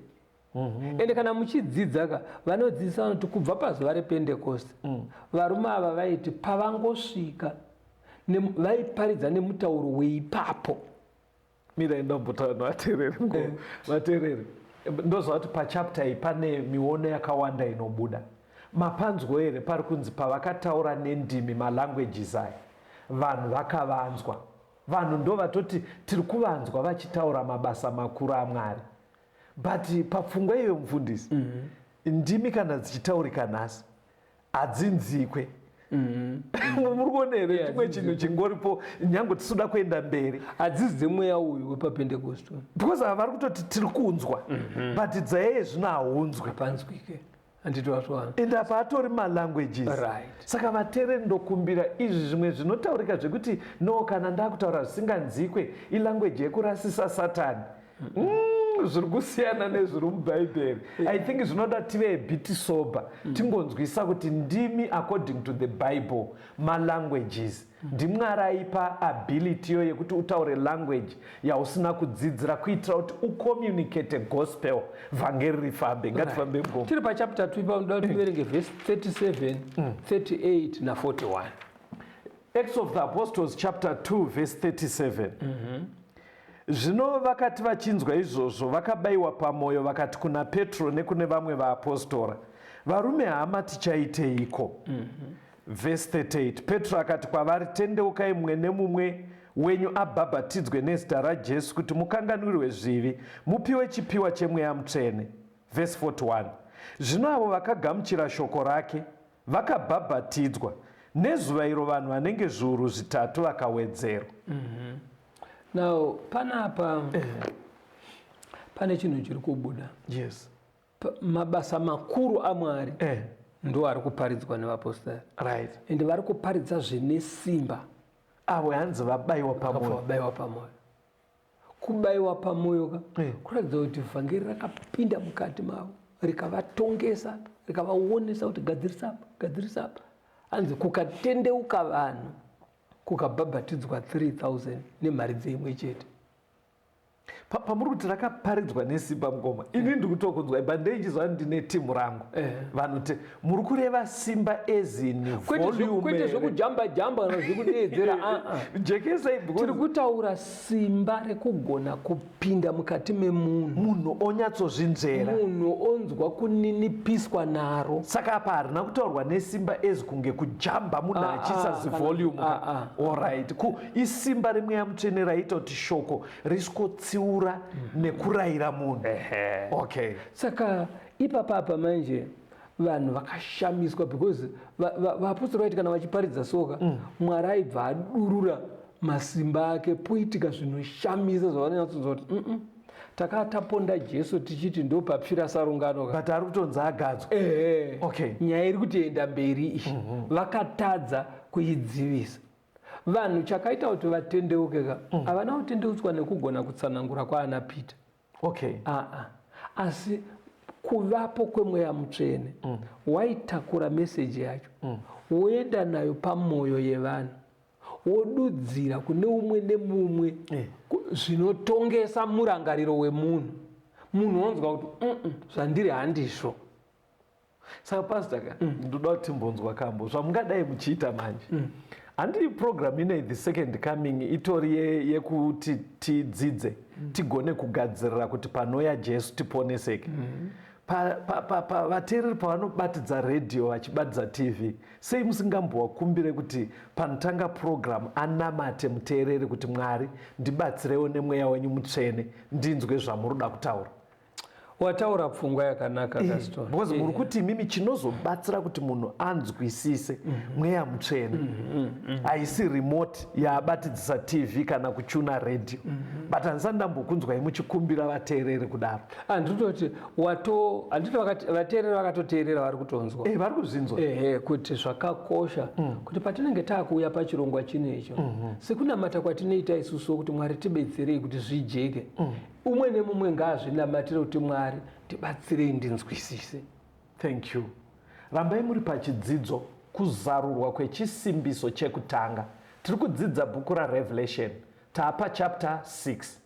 Ende kana muchidzidza ka, vanodzidzisa vanoti kubva pazuva rePentecost, varume ava vaiti pavangosvika vaiparidza nemutauro weipapo. Mira, ndambotaura nevateereri. Vateereri, ndoziva kuti pachapter iyi pane miono yakawanda inobuda. Mapanzwo here pari kunzi pavakataura nendimi, malanguages aya, vanhu vakavanzwa? Vanhu ndo vatoti tiri kuvanzwa vachitaura mabasa makuru aMwari. But papfungwa iyoyo, mufundisi, ndimi kana dzichitaurika nhasi hadzinzikwe. Muri kuona here? Chimwe chinhu chingoripo, nyange tisinoda kuenda mberi. Hadzisi dzemweya uyu wepaPentecost. Because ava vari kutoti tiri kunzwa, but dzaiye zvino haunzwi. Hapanzwike. Handiti wazviona? Ende apa atori malanguages. Saka vateereri, ndokumbira, izvi zvimwe zvinotaurika zvekuti no, kana ndakutaura zvisinganzikwe, ilanguage yekurasisa Satani, zviri kusiyana nezviri muBhaibheri. I think zvinoda tive a bit sober, tingonzwisa kuti ndimi, according to the Bible, malanguages, ndiMwari aipa ability yo yekuti utaure language yausina kudzidzira kuitira kuti ucommunicate gospel, vhangeri rifambe. Ngatifambe, mukoma. Tiri pachapter 2 ipapo, ndoda kuti tiverenge vhesi 37, 38 na41. Acts of the Apostles chapter 2 verse 37. Zvino vakati vachinzwa izvozvo, vakabayiwa pamwoyo, vakati kuna Petro nekune vamwe vaapostora, "Varume, hama, tichaiteiko?" Vhesi 38, Petro akati kwavari, "Tendeukai, mumwe nemumwe wenyu abhabhatidzwe nezita raJesu kuti mukanganwirwe zvivi, mupiwe chipiwa cheMweya Mutsvene." Vhesi 41, zvino avo vakagamuchira shoko rake vakabhabhatidzwa, nezuva iro vanhu vanenge 3,000 vakawedzerwa. Now panapa pane chinhu chiri kubuda. Mabasa makuru aMwari ndo ari kuparidzwa nevapostori, ende vari kuparidza zvine simba. Avo hanzi vabayiwa Vakabva pamwoyo. Vabayiwa pamwoyo. Kubayiwa pamwoyo ka kuratidza kuti vhangeri rakapinda mukati mavo, rikavatongesa, rikavaonesa kuti gadzirisa apa, gadzirisa apa. Hanzi kukatendeuka vanhu, kukabhabhatidzwa 3000 nemharidzo imwe chete. Pamuri kuti rakaparidzwa nesimba, mukoma, ini ndiri kutokunzwa, but ndeichizwa ndine timu rangu. Vanhu muri kureva simba as in volume Kwete here? Zvekujamba jamba kana zvekudeedzera, aa. Jekesai, Tiri kutaura simba rekugona kupinda mukati memunhu, munhu onyatsozvinzvera, munhu onzwa kuninipiswa naro. Saka apa harina kutaurwa nesimba as kunge kujamba munhu Ah, achiisa ah, zivolume. ah, ah. Alright, ku isimba reMweya Mutsvene raita kuti shoko risikotsiura nekurayira munhu. Okay. Saka ipapa apa manje vanhu vakashamiswa, because vapostori vaiti kana vachiparidza soka, Mwari aibva adurura masimba ake, poitika zvinoshamisa zvavanonyatsonzwa kuti, Takaa taponda Jesu tichiti ndopapfira sarungano ka. But ari kutonzi agadzwa. Ehe. Okay. Nyaya iri kutoenda mberi iyi. Vakatadza kuidzivisa. Vanhu chakaita kuti vatendeuke ka havana kutendeutswa nekugona kutsanangura kwaana Peter. Okay. Aa. Asi kuvapo kwemweya mutsvene waitakura meseji yacho woenda nayo pamwoyo yevanhu wodudzira kune umwe nemumwe zvinotongesa murangariro wemunhu. Munhu wonzwa kuti zvandiri handizvo. Saka pastor ka, ndoda kuti timbonzwa kambo zvamungadai muchiita manje. Handii program inei the second coming itori yekuti tidzidze, tigone kugadzirira kuti panoya Jesu tiponeseke. Vateereri pavanobatidza radio vachibatidza TV, sei musingambowakumbire kuti panotanga program anamate muteereri kuti Mwari ndibatsirewo nemweya wenyu mutsvene ndinzwe zvamuruda kutaura? Wataura pfungwa yakanaka, Gaston. Because muri kuti imimi chinozobatsira kuti munhu anzwisise mweya mutsvene haisi remote yaabatidzisa TV kana kuchuna radio. But handisati ndambokunzwai muchikumbira vateereri kudaro. Handitoti wato, handiti vateereri vakatoteerera vari kutonzwa. Vari kuzvinzwa. Kuti zvakakosha kuti patinenge taakuuya pachirongwa chino icho, sekunamata kwatinoita isusu kuti Mwari tibetserei kuti zvijeke. Umwe nemumwe ngaazvinamatire kuti Mwari ndibatsirei ndinzwisise. Thank you. Rambai muri pachidzidzo kuzarurwa kwechisimbiso chekutanga. Tiri kudzidza bhuku raRevelation. Taapa chapter 6.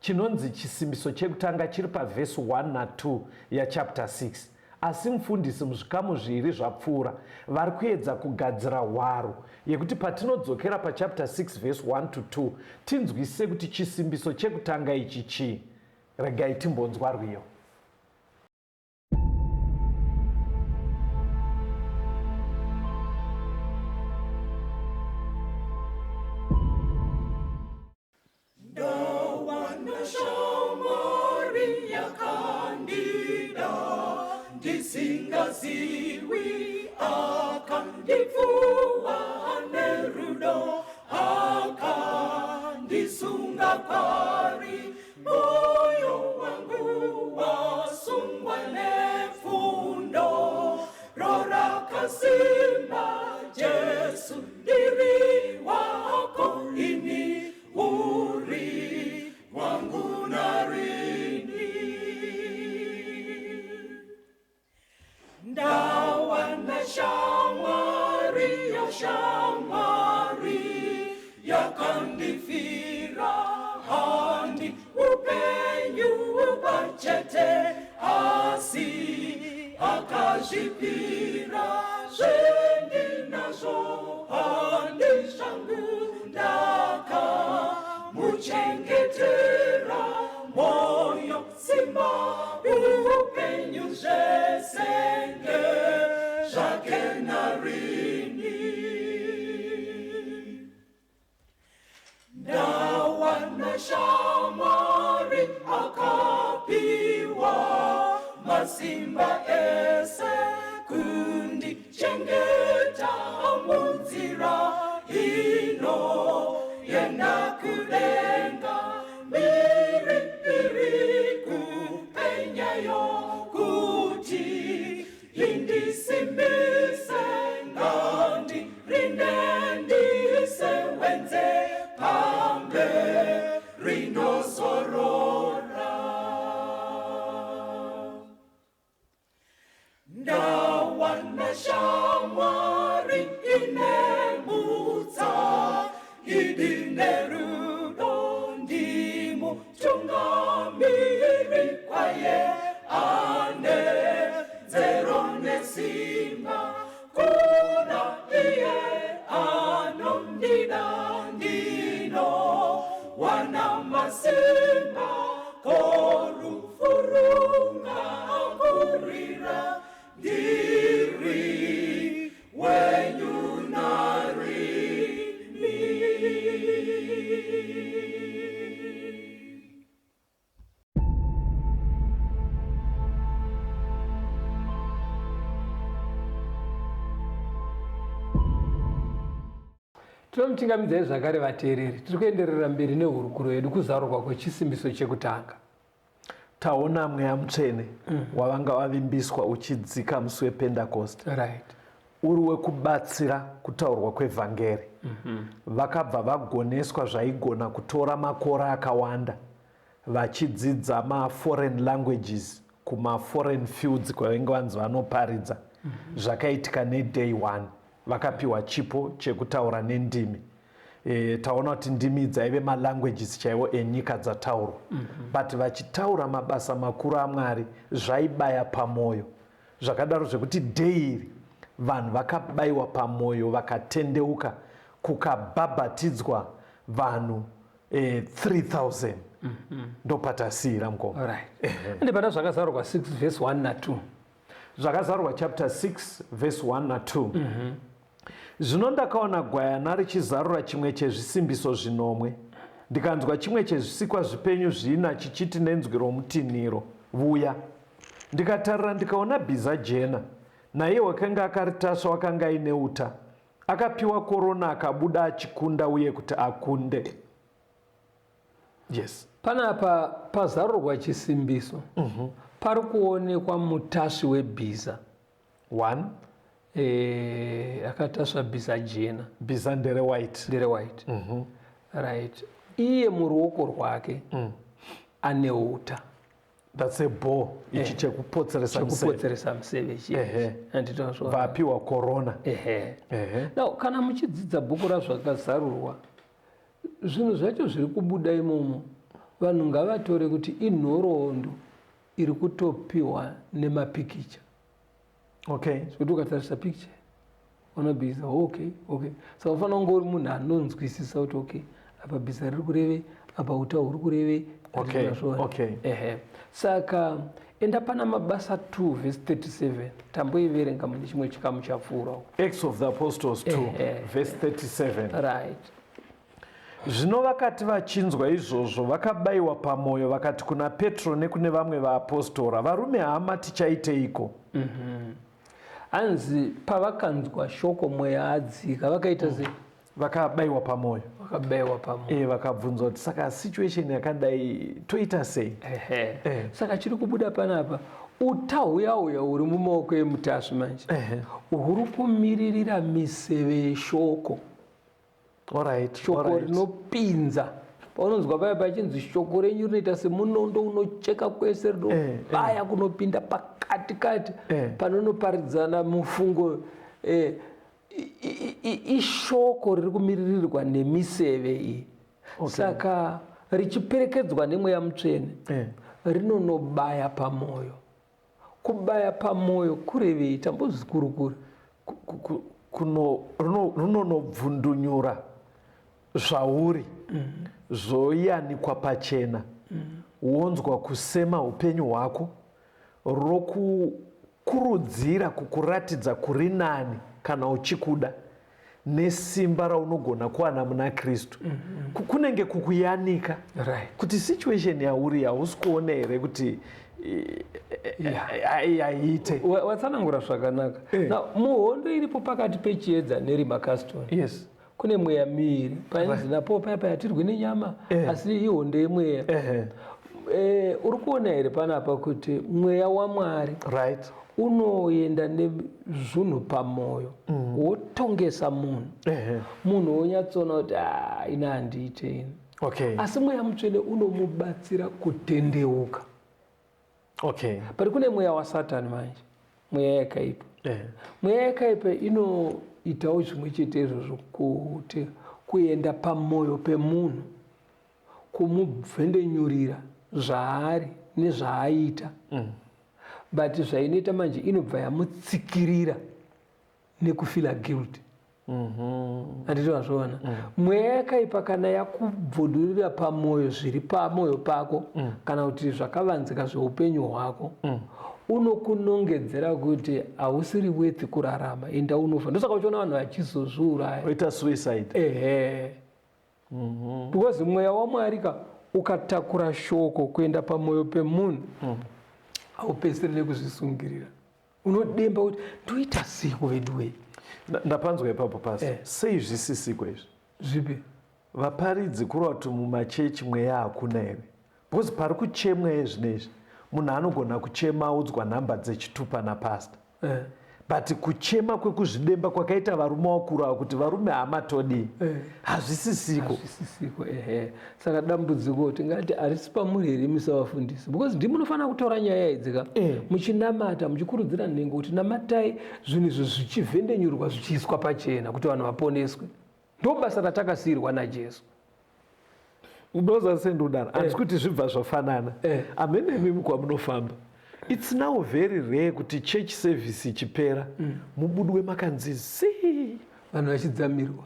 Chinonzi chisimbiso chekutanga chiri pavhesi 1 na2 yachapter 6. Asi mufundisi muzvikamu zviviri zvapfuura vari kuedza kugadzira hwaro yekuti patinodzokera pachapter 6 verse 1 to 2 tinzwisise kuti chisimbiso chekutanga ichi chii. Regai timbonzwa rwiyo. Ndawana shamwari yakandida ndisingaziwi, akandipfuwa nerudo, akandisunga kwari. Moyo wangu wasungwa nefundo rorakasimba. Jesu, ndiri wako ini, uri wangu narini. Ndawana shamwari yashamwari yakandifira, handi upenyu pachete asi akazvipira. Zvendinazvo handi zvangu, ndakamuchengetera moyo, simba, upenyu, zvesenge zvake narini. Ndawana shamwari akapiwa masimba ese kundichengeta munzira ino yenda kudenga. Mbiri iri kupenyayo kuti indisimbise, ngandirinde ndisewenze pamberi ndozorora. Ndawana shamwari ine mutsa, idi nerudo, ndimutungamiri kwaye ane nzero nesimba. Kuna iye anondida ndino wana masimba, korufurunga kurira, ndiri wenyu narini. Tinomuchingamidzai zvakare vateereri. Tiri kuenderera mberi nehurukuro yedu kuzarurwa kwechisimbiso chekutanga. Taona Mweya Mutsvene wavanga vavimbiswa uchidzika musi wePendakosti. Uri wekubatsira kutaurwa kwevhangeri. Vakabva vagoneswa zvaigona kutora makore akawanda vachidzidza maforeign languages kumaforeign fields kwavange vanzi vanoparidza. Zvakaitika neday one. Vakapiwa chipo chekutaura nendimi. Taona kuti ndimi dzaive malanguages chaiwo enyika dzataurwa. But vachitaura mabasa makuru aMwari zvaibaya pamwoyo. Zvakadaro zvekuti day iri vanhu vakabayiwa pamwoyo vakatendeuka, kukabhabhatidzwa vanhu 3000. Ndopatasiyira mukoma. Ende pana Zvakazarurwa 6 verse 1 na2. Zvakazarurwa chapter 6 verse 1 na2. Zvino ndakaona gwayana richizarura chimwe chezvisimbiso zvinomwe, ndikanzwa chimwe chezvisikwa zvipenyu zvina chichiti nenzwi romutinhiro, Vuya. Ndikatarira ndikaona bhiza jena, naiye wakanga akaritasva wakanga aine uta, akapiwa korona akabuda achikunda uye kuti akunde. Yes. Panapa pazarurwa chisimbiso, pari kuonekwa mutasvi webhiza. 1. Akatasva bhiza jena. Bhiza ndere white. Ndere white. Right. Iye muruoko rwake ane uta. That's a bow. Ichi chekupotseresa museve. Chekupotseresa museve ichi. Handitozvo. Vapiwa korona. Now, kana muchidzidza bhuku raZvakazarurwa, zvinhu zvacho zviri kubuda imomo, vanhu ngavatore kuti inhoroondo iri kutopiwa nemapikicha. Zvekuti ukatarisa picture ona bhiza, okay. Saka unofanira kunge uri munhu anonzwisisa kuti okay, apa bhiza riri kureve, apa uta huri kureve. Saka enda pana Mabasa 2 verse 37, tamboiverenga mune chimwe chikamu chapfuura. Acts of the Apostles 2 verse 37. Zvino vakati vachinzwa izvozvo, vakabayiwa pamwoyo, vakati kuna Petro nekune vamwe vaapostora, Varume hama, tichaiteiko? Hanzi pavakanzwa shoko mweya adzika, vakaita sei? Vakabayiwa pamwoyo. Vakabayiwa pamwoyo. Vakabvunzwa kuti saka situation yakadai toita sei? Saka chiri kubuda panapa, uta huya huya huri mumaoko emutasvi manje, huri kumiririra miseve yeshoko. Shoko rinopinza. Paunonzwa paya pachinzi shoko renyu rinoita semunondo unocheka kwese, rinobaya kunopinda pakati kati, panonoparidzana mufungo. Ishoko riri kumiririrwa nemiseve iyi. Saka richiperekedzwa nemweya mutsvene, rinonobaya pamwoyo. Kubaya pamwoyo kurevei? Tambozvikurukura. Runonobvundunyura zvauri, zvoyanikwa pachena, wonzwa kusema upenyu hwako, rokukurudzira kukuratidza kuri nani kana uchikuda nesimba raunogona kuwana muna Kristu. Kunenge kukuyanika kuti situation yauri hausi kuona here kuti haiite. Watsanangura zvakanaka. Now, muhondo iripo pakati pechiedza nerima, Caston. Kune mweya miviri. Painzi napo paya paya tirwi nenyama, asi ihondo yemweya. Uri kuona here panapa kuti mweya waMwari unoenda nezvinhu pamwoyo, wotongesa munhu. Munhu wonyatsoona kuti ina handiite ini. Asi mweya mutsvene unomubatsira kutendeuka. But kune mweya waSatani manje, mweya yakaipa. Mweya yakaipa inoitawo zvimwe chete izvozvo, kuti kuenda pamwoyo pemunhu, kumubvendenyurira zvaari nezvaaita. But zvainoita manje, inobva yamutsikirira nekufila guilt. Handiti wazviona? Mweya yakaipa kana yakubvudurira pamwoyo zviri pamwoyo pako, kana kuti zvakavanzika zveupenyu hwako, unokunongedzera kuti hausiri worth kurarama, enda unofa. Ndosaka uchiona vanhu vachizozviuraya, oita suicide. Because mweya waMwari ka ukatakura shoko kuenda pamwoyo pemunhu, haupedzisiri nekuzvisungirira, unodemba kuti ndoita sei kuveduwei. Ndapanzwa ipapo pasi. Sei zvisisiko izvi? Zvipi? Vaparidzi kureva kuti mumachechi mweya hakuna here? Because pari kuchemwa yezvinezvi. Munhu anogona kuchema audzwa nhamba dzechitupa napasta. But kuchema kwekuzvidemba kwakaita varume vakuru ava kuti varume hamatodii, hazvisisiko. Hazvisisiko, ehe. Saka dambudziko tingati harisi pamuri here imi savafundisi, because ndimi munofanira kutora nyaya idzi ka, muchinamata, muchikurudzira nhengo kuti namatai, zvinhu izvi zvichivhendenyurwa, zvichiiswa pachena kuti vanhu vaponeswe. Ndo basa ratakasiyirwa naJesu. Unoza sendodaro, handisi kuti zvibva zvafanana. Amene imimi kwamunofamba, it's now very rare kuti church service ichipera mubudwe makanzi zii. Vanhu vachidzamirwa.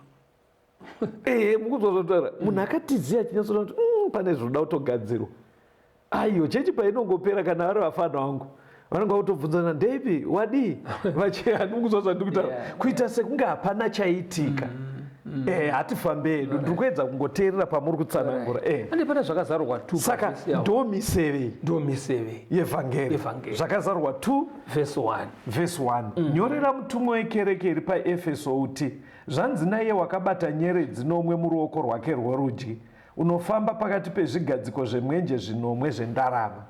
Ehe, mukunzwa zvotaura munhu akatiziya achinyatsoona kuti pane zvinoda kutogadzirwa. Aiyo, chechi painongopera, kana vari vafana vangu vanonga kutobvunzana, "Ndeipi wadii?" Vachihani, mukunzwa zvandiri kutaura? Kuita sekunge hapana chaitika. Hatifambe hedu, ndiri kuedza kungoteerera pamuri kutsanangura. Ande pane Zvakazarurwa 2. Saka Pavhesi yawo. Ndo miseve Ndo miseve yevhangeri. Yevhangeri. Zvakazarurwa 2 vhesi 1. Vhesi 1: "Nyorera mutumwa wekereke iri paEfeso uti: Zvanzi naiye wakabata nyeredzi nomwe muruoko rwake rworudyi, unofamba pakati pezvigadziko zvemwenje zvinomwe zvendarama."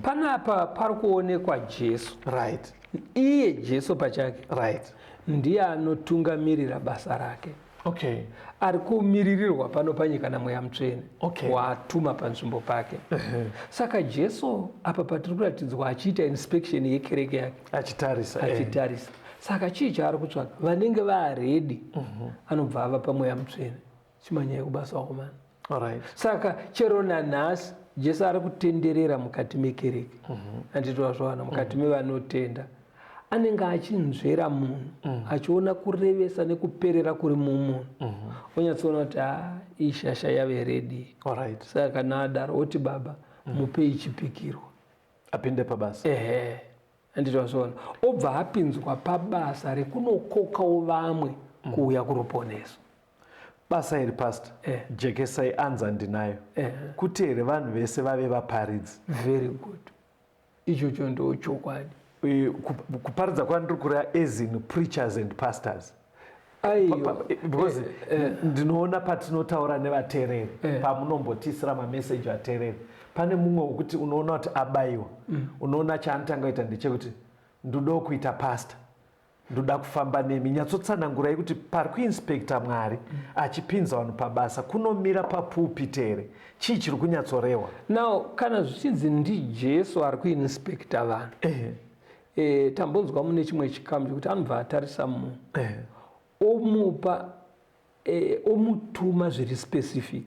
Panapa pari kuonekwa Jesu. Iye Jesu pachake ndiye anotungamirira basa rake. Ari kumiririrwa pano panyika naMweya Mutsvene waatuma panzvimbo pake. Saka Jesu apa patiri kuratidzwa achiita inspection yekereke yake. Achitarisa. Achitarisa. Saka chii chaari kutsvaka? Vanenge vaready anobva avapa Mweya Mutsvene, "Chimanyai kubasa, wakomana." Saka chero nanhasi Jesu ari kutenderera mukati mekereke, handiti wazvawana, mukati mevanotenda, anenge achinzvera munhu, achiona kurevesa nekuperera kuri mumunhu, onyatsoona kuti ha, ishasha yave ready. Saka kana adaro oti, "Baba, mupei chipikirwa." Apinde pabasa. Ehe, handiti wazviona, obva apinzwa pabasa rekunokokawo vamwe kuuya kuruponeso. Basa iri, pastor, jekesai anza ndinayo kuti here vanhu vese vave vaparidzi? Very good, ichocho ndo chokwadi. Kuparidza kwandiri kureva as in preachers and pastors. Aiyo. Because ndinoona patinotaura nevateereri, pamunombotiisira mameseji vateereri, pane mumwe wekuti unoona kuti abayiwa. Unoona chaanotanga kuita ndechekuti, "Ndoda kuita pastor, ndoda kufamba nemi." Nyatsotsanangurai kuti pari kuinspecta Mwari achipinza vanhu pabasa kunomira papulpit here? Chii chiri kunyatsorehwa? Now kana zvichinzi ndiJesu ari kuinspecta vanhu, tambonzwa mune chimwe chikamu chekuti anobva atarisa munhu, omupa omutuma zviri specific: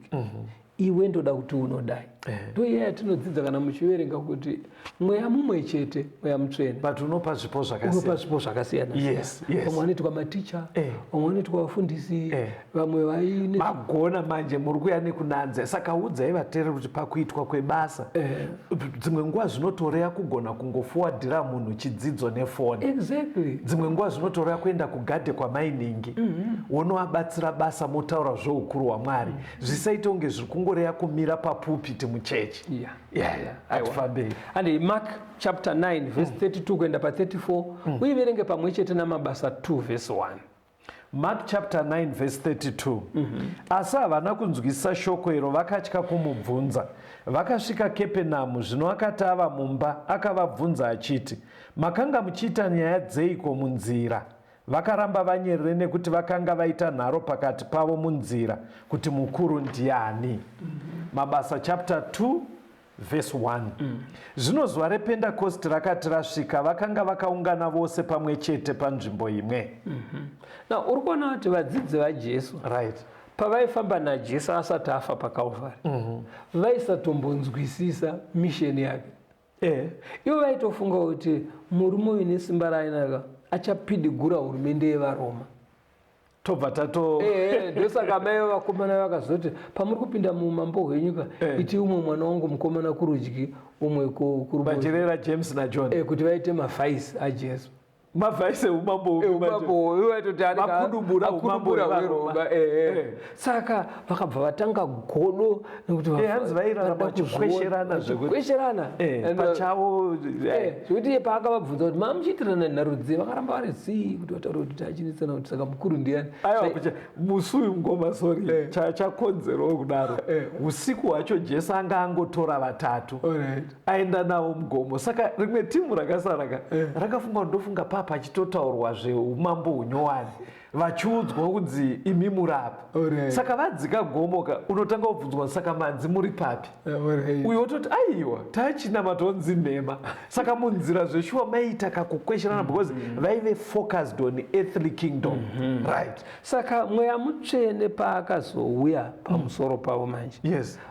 "Iwe, ndoda kuti unodai." Ndo iya yatinodzidza kana muchiverenga kuti mweya mumwe chete, Mweya Mutsvene, but unopa zvipo unopa zvakasiyana. Zvipo zvakasiyana. Vamwe vanoitwa maticha, vamwe vanoitwa vafundisi, vamwe vaine Magona manje, muri kuya nekunanze. Saka udzai vateereri kuti pakuitwa kwebasa, dzimwe nguva zvinotoreya kugona kungoforwardira munhu chidzidzo nefoni. Dzimwe nguva zvinotoreya kuenda kugadhe kwamainingi, wonovabatsira basa, motaura zvoukuru hwaMwari. Zvisaite kunge zviri kungoreya kumira papulpit muchechi. Yeah, hatifambei. And Mark chapter 9 verse 32 kuenda pa34, uiverenge pamwe chete naMabasa 2 verse 1. Mark chapter 9 verse 32: "Asi havana kunzwisisa shoko iro, vakatya kumubvunza. Vakasvika Kepenamu. Zvino akati ava mumba, akavabvunza achiti, 'Makanga muchiita nyaya dzeiko munzira?' Vakaramba vanyerere, nekuti vakanga vaita nharo pakati pavo munzira kuti mukuru ndiani." Mabasa chapter 2 verse 1: "Zvino zuva rePendakosti rakati rasvika, vakanga vakaungana vose pamwe chete panzvimbo imwe." Now uri kuona kuti vadzidzi vaJesu pavaifamba naJesu asati afa paCalvary, vaisatombonzwisisa mission yake. Ivo vaitofunga kuti murume uyu nesimba raainaka achapidigura hurumende yevaRoma. Tobva tato Ndosaka mai vakomana vakazoti, "Pamuri kupinda muumambo hwenyika, iti umwe mwana wangu mukomana kurudyi, umwe kuruboshwe." Vachireva James naJohn. Kuti vaite mavice aJesu. Mavhaisi eumambo hupi manje? Umambo waitoti anenge Vakudubura umambo akudubura hwevaRoma. hweRoma, eh, eh. Eh. Saka vakabva vatanga godo nekuti Eh, hanzi vairarama vada kuzviona, vachikwesherana zvekuti- vachikwesherana. Eh, And, pachavo zvekuti iye paakavabvunza kuti mamuchiitirana nharo dzei, vakaramba vari zii kuti vataure kuti tachinetsana kuti saka mukuru ndiani. Aiwa, musi uyu ngoma, sorry, chakonzerawo kudaro, usiku hwacho Jesu anga angotora vatatu, aenda navo mugomo. Saka rimwe timu rakasara ka rakafunga kuti ndofunga papa achitotaurwa zveumambo hunyowani, vachiudzwa kunzi imi murapa. Saka vadzika gomo ka, unotanga kubvunzwa, saka manzi muri papi? Uyo wototi aiwa, tachinamatonzi nhema. Saka munzira zveshuwa maiita kakukwesherana because vaive focused on earthly kingdom, right? Saka Mweya Mutsvene paakazouya pamusoro pavo manje,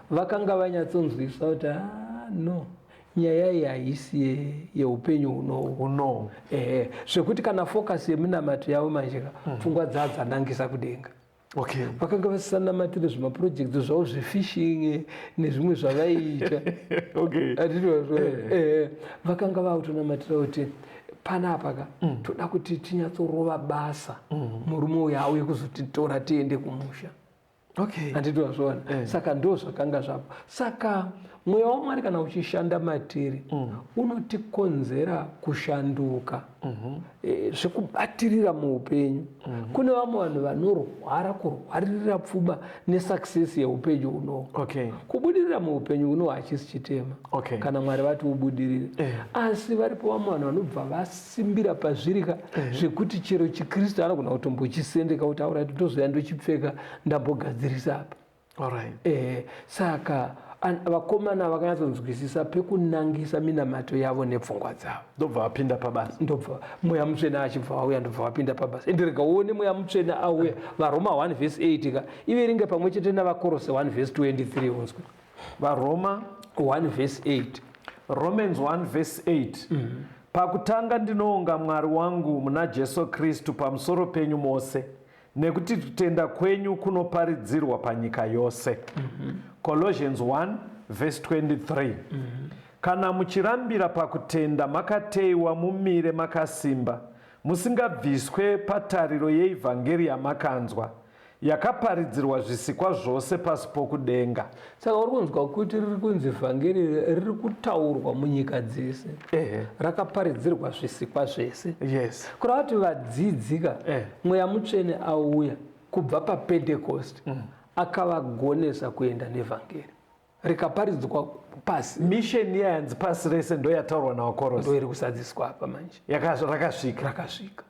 vakanga vanyatsonzwisa kuti, ah, no, nyaya iyi haisi yeupenyu hunohu. Uno. Ehe, zvekuti kana focus yeminamato yavo manje ka, pfungwa dzaa dzanangisa kudenga. Vakanga vasisanamatire zvemaprojects zvavo zvefishing nezvimwe zvavaiita. Hatitozvo, vakanga vakutonamatira kuti panapa ka toda kuti tinyatsorova basa, murume uyu auye kuzotitora tiende kumusha. Handiti wazviona? Saka ndo zvakanga zvapo. Saka Mweya waMwari kana uchishanda matiri, unotikonzera kushanduka, zvekubatirira muupenyu. Kune vamwe vanhu vanorwara kurwaririra pfuma nesuccess yeupenyu hunohu. Kubudirira muupenyu hunohu hachisi chitema, kana Mwari vati ubudirire. Asi varipo vamwe vanhu vanobva vasimbira pazvirika zvekuti chero chiKristu anogona kutombochisendeka kuti auraiti ndozoya ndochipfeka ndambogadzirisa apa. Saka vakomana vakanyatsonzwisisa pekunangisa minamato yavo nepfungwa dzavo. Ndobva vapinda pabasa. Ndobva Mweya Mutsvene achibva auya, ndobva vapinda pabasa. Ende rega uone Mweya Mutsvene auya, VaRoma 1 vhesi 8 ka iveringe pamwe chete naVaKorose 1 vhesi 23 unzwe. VaRoma 1 vhesi 8. Romans 1 vhesi 8. Pakutanga ndinoonga Mwari wangu muna Jesu Kristu pamusoro penyu mose, nekuti kutenda kwenyu kunoparidzirwa panyika yose. Colossians 1 vhesi 23. Kana muchirambira pakutenda makateiwa mumire makasimba, musingabviswe patariro yeivhangeri yamakanzwa, yakaparidzirwa zvisikwa zvose pasi pokudenga. Saka uri kunzwa kuti riri kunzi vhangeri riri kutaurwa munyika dzese, rakaparidzirwa zvisikwa zvese. Kureva kuti vadzidzi ka, Mweya Mutsvene auya kubva paPentecost, akavagonesa kuenda nevhangeri rikaparidzwa pasi. Mission yayanzi pasi rese ndo yataurwa navaKorosi. Ndo iri kusadziswa apa manje. Rakasvika. Rakasvika.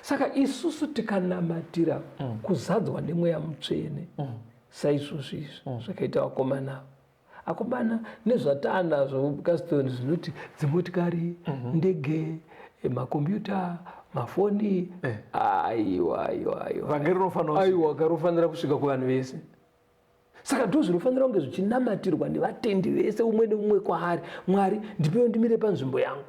Saka isusu tikanamatira kuzadzwa neMweya Mutsvene saizvozvo izvi zvakaita vakomana ava, akomana nezvataanazvo Caston, zvinoti dzimotikari, ndege, makombiyuta, mafoni, aiwa, aiwa, aiwa. Vhangeri rinofanira kusvika. Aiwa, karofanira kusvika kuvanhu vese. Saka ndo zvinofanira kunge zvichinamatirwa nevatendi vese, umwe neumwe kwaari: Mwari, ndipewo ndimire panzvimbo yangu,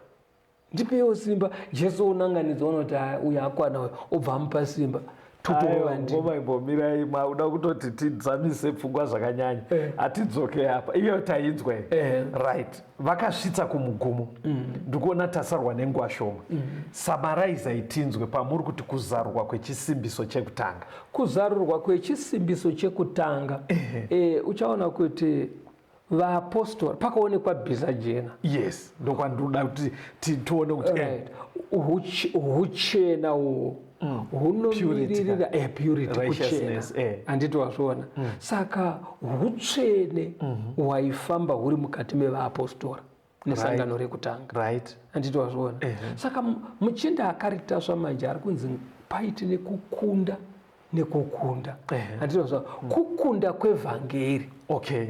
ndipewo simba. Jesu unanganidza, unoti, "Ah, uyu akwana uyu," obva amupa simba, totorova. Aiwa, Ndimi. Ngoma, imbomirai, mauda kutoti tidzamise pfungwa zvakanyanya. Hatidzoke apa, iyo tainzwa iyi. Right, vakasvitsa kumugumo. Ndikuona tasarwa nenguva shoma. Summarisai tinzwe pamuri kuti kuzarurwa kwechisimbiso chekutanga. Kuzarurwa kwechisimbiso chekutanga, uchaona kuti vaapostora pakaonekwa bhiza jena. Yes, ndokwandinoda kuti tione kuti Right. Huchena uhwo hunomiririra purity, kuchena. Righteousness, eh. Handiti wazviona? Saka hutsvene hwaifamba huri mukati mevaapostora nesangano rekutanga. Handiti wazviona? Saka muchinda akaritasva manje ari kunzi paiti nekukunda nekukunda. Handiti wazviona? Kukunda kwevhangeri.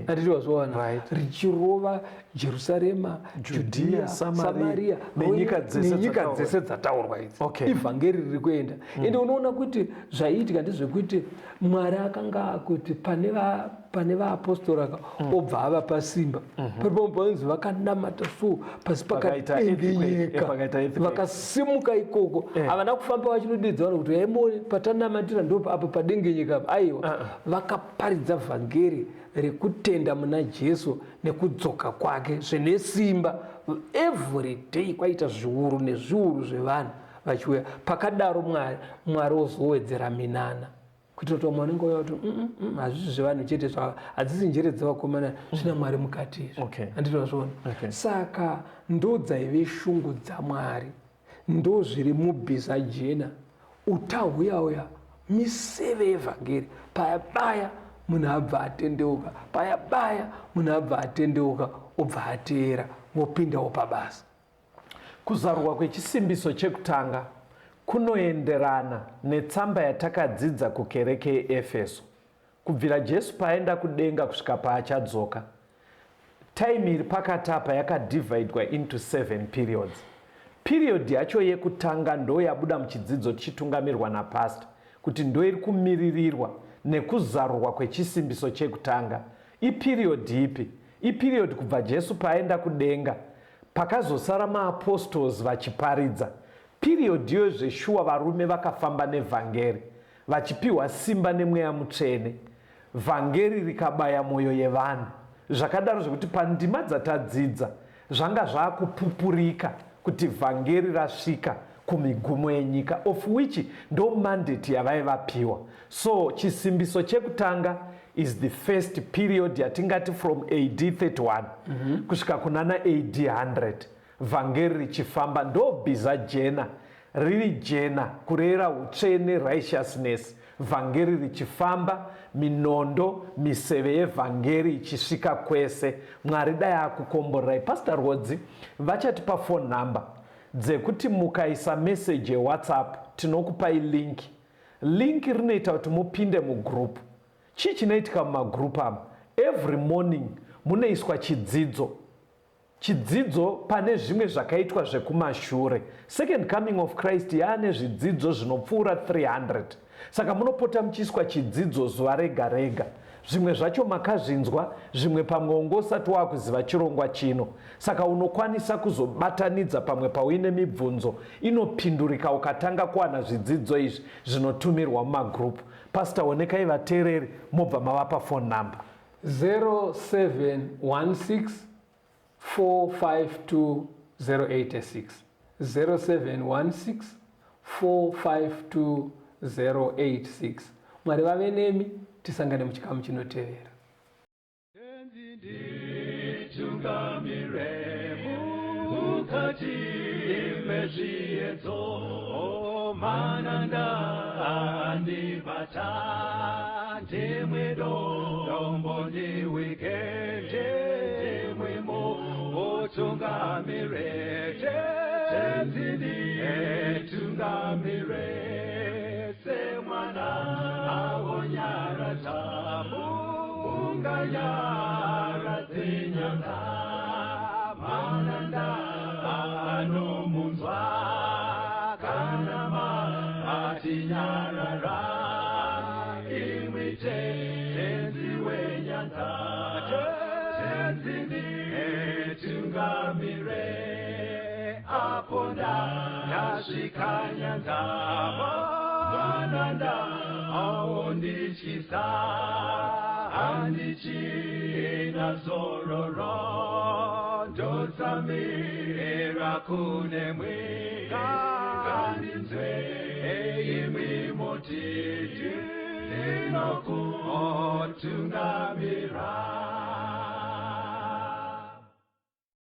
Handiti wazviona? Richirova Jerusarema, Judea, Judea, Samaria, Samaria nenyika dzese nenyika dzataurwa. Dzese dzataurwa idzi. Ivhangeri riri kuenda. Ende unoona kuti zvaiitika ndezvekuti Mwari akanga akuti pane vaapostora ka, obva avapa simba. Paripo panonzi vakanamata so pasi Pakaita earthquake, pakadengenyeka. pakaita earthquake. Vakasimuka ikoko. Havana kufamba vachinodedza vanhu kuti aimone patanamatira ndo apo padengenyeka apa. Aiwa, vakaparidza vhangeri rekutenda muna Jesu nekudzoka kwake zvine simba. Every day kwaita zviuru nezviuru zvevanhu. Vachiuya pakadaro, Mwari ozowedzera minana kuitira kuti vamwe vanenge vauya kuti, hazvisi zvevanhu chete zvava, hadzisi njere dzevakomana, zvina Mwari mukati izvi." Handiti vazviona? Okay. Saka ndo dzaive shungu dzaMwari, ndo zviri mubhiza jena, uta huya uya, miseve yevhangeri. Paya baya munhu abva atendeuka, paya baya munhu abva atendeuka, obva ateera, vopindawo pabasa. Kuzarurwa kwechisimbiso chekutanga kunoenderana netsamba yatakadzidza kukereke yeEfeso. Kubvira Jesu paaenda kudenga kusvika paachadzoka, time iri pakati apa yakadivhaidwa into seven periods. Period yacho yekutanga ndo yabuda muchidzidzo tichitungamirwa napasta kuti ndo iri kumiririrwa nekuzarurwa kwechisimbiso chekutanga. Iperiod ipi? Iperiod kubva Jesu paaenda kudenga, pakazosara maapostles vachiparidza. Period iyoyo zveshuwa varume vakafamba nevhangeri vachipiwa simba neMweya Mutsvene, vhangeri rikabaya mwoyo yevanhu zvakadaro zvekuti pandima dzatadzidza zvanga zvaakupupurika kuti vhangeri rasvika kumigumo yenyika, of which ndo mandate yavaivapiwa. So chisimbiso chekutanga is the first period yatingati from AD 31 kusvika kunana AD 100, vhangeri richifamba. Ndo bhiza jena riri jena, kureva utsvene, righteousness, vhangeri richifamba, minondo, miseve yevhangeri ichisvika kwese. Mwari dai akukomborerai. Pastor Rodzi vachatipa phone number dzekuti mukaisa message yeWhatsApp tinokupai link. Link rinoita kuti mupinde mugroup. Chii chinoitika mumagroup ama? Every morning munoiswa chidzidzo, chidzidzo pane zvimwe zvakaitwa zvekumashure. Second Coming of Christ yaane zvidzidzo zvinopfuura 300, saka munopota muchiiswa chidzidzo zuva rega rega. Zvimwe zvacho makazvinzwa, zvimwe pamwe unge usati waakuziva chirongwa chino, saka unokwanisa kuzobatanidza pamwe pauine mibvunzo inopindurika ukatanga kuwana zvidzidzo izvi zvinotumirwa mumagroup. Pastor, onekai vateereri, mobva mavapa phone number. 0716 452 086, 0716 452 086. Mwari vave nemi, tisangane muchikamu chinotevera. Nditungamire mukati mezviedzo, mananda andibata, ndimwe dombo ndiwike, ndimwimo utungamire, Tenzi nditungamire, semwana awonyaradza munganyaradze nyanza, mananda anomunzwa kana matinyarara, imwi Tenzi wenyanza, Tenzi nditungamire, apo ndasvika nyanza, mananda aondityisa, handichina zororo, ndotsamira kunemwi, ngandinzwe imwi moti ndinokutungamira.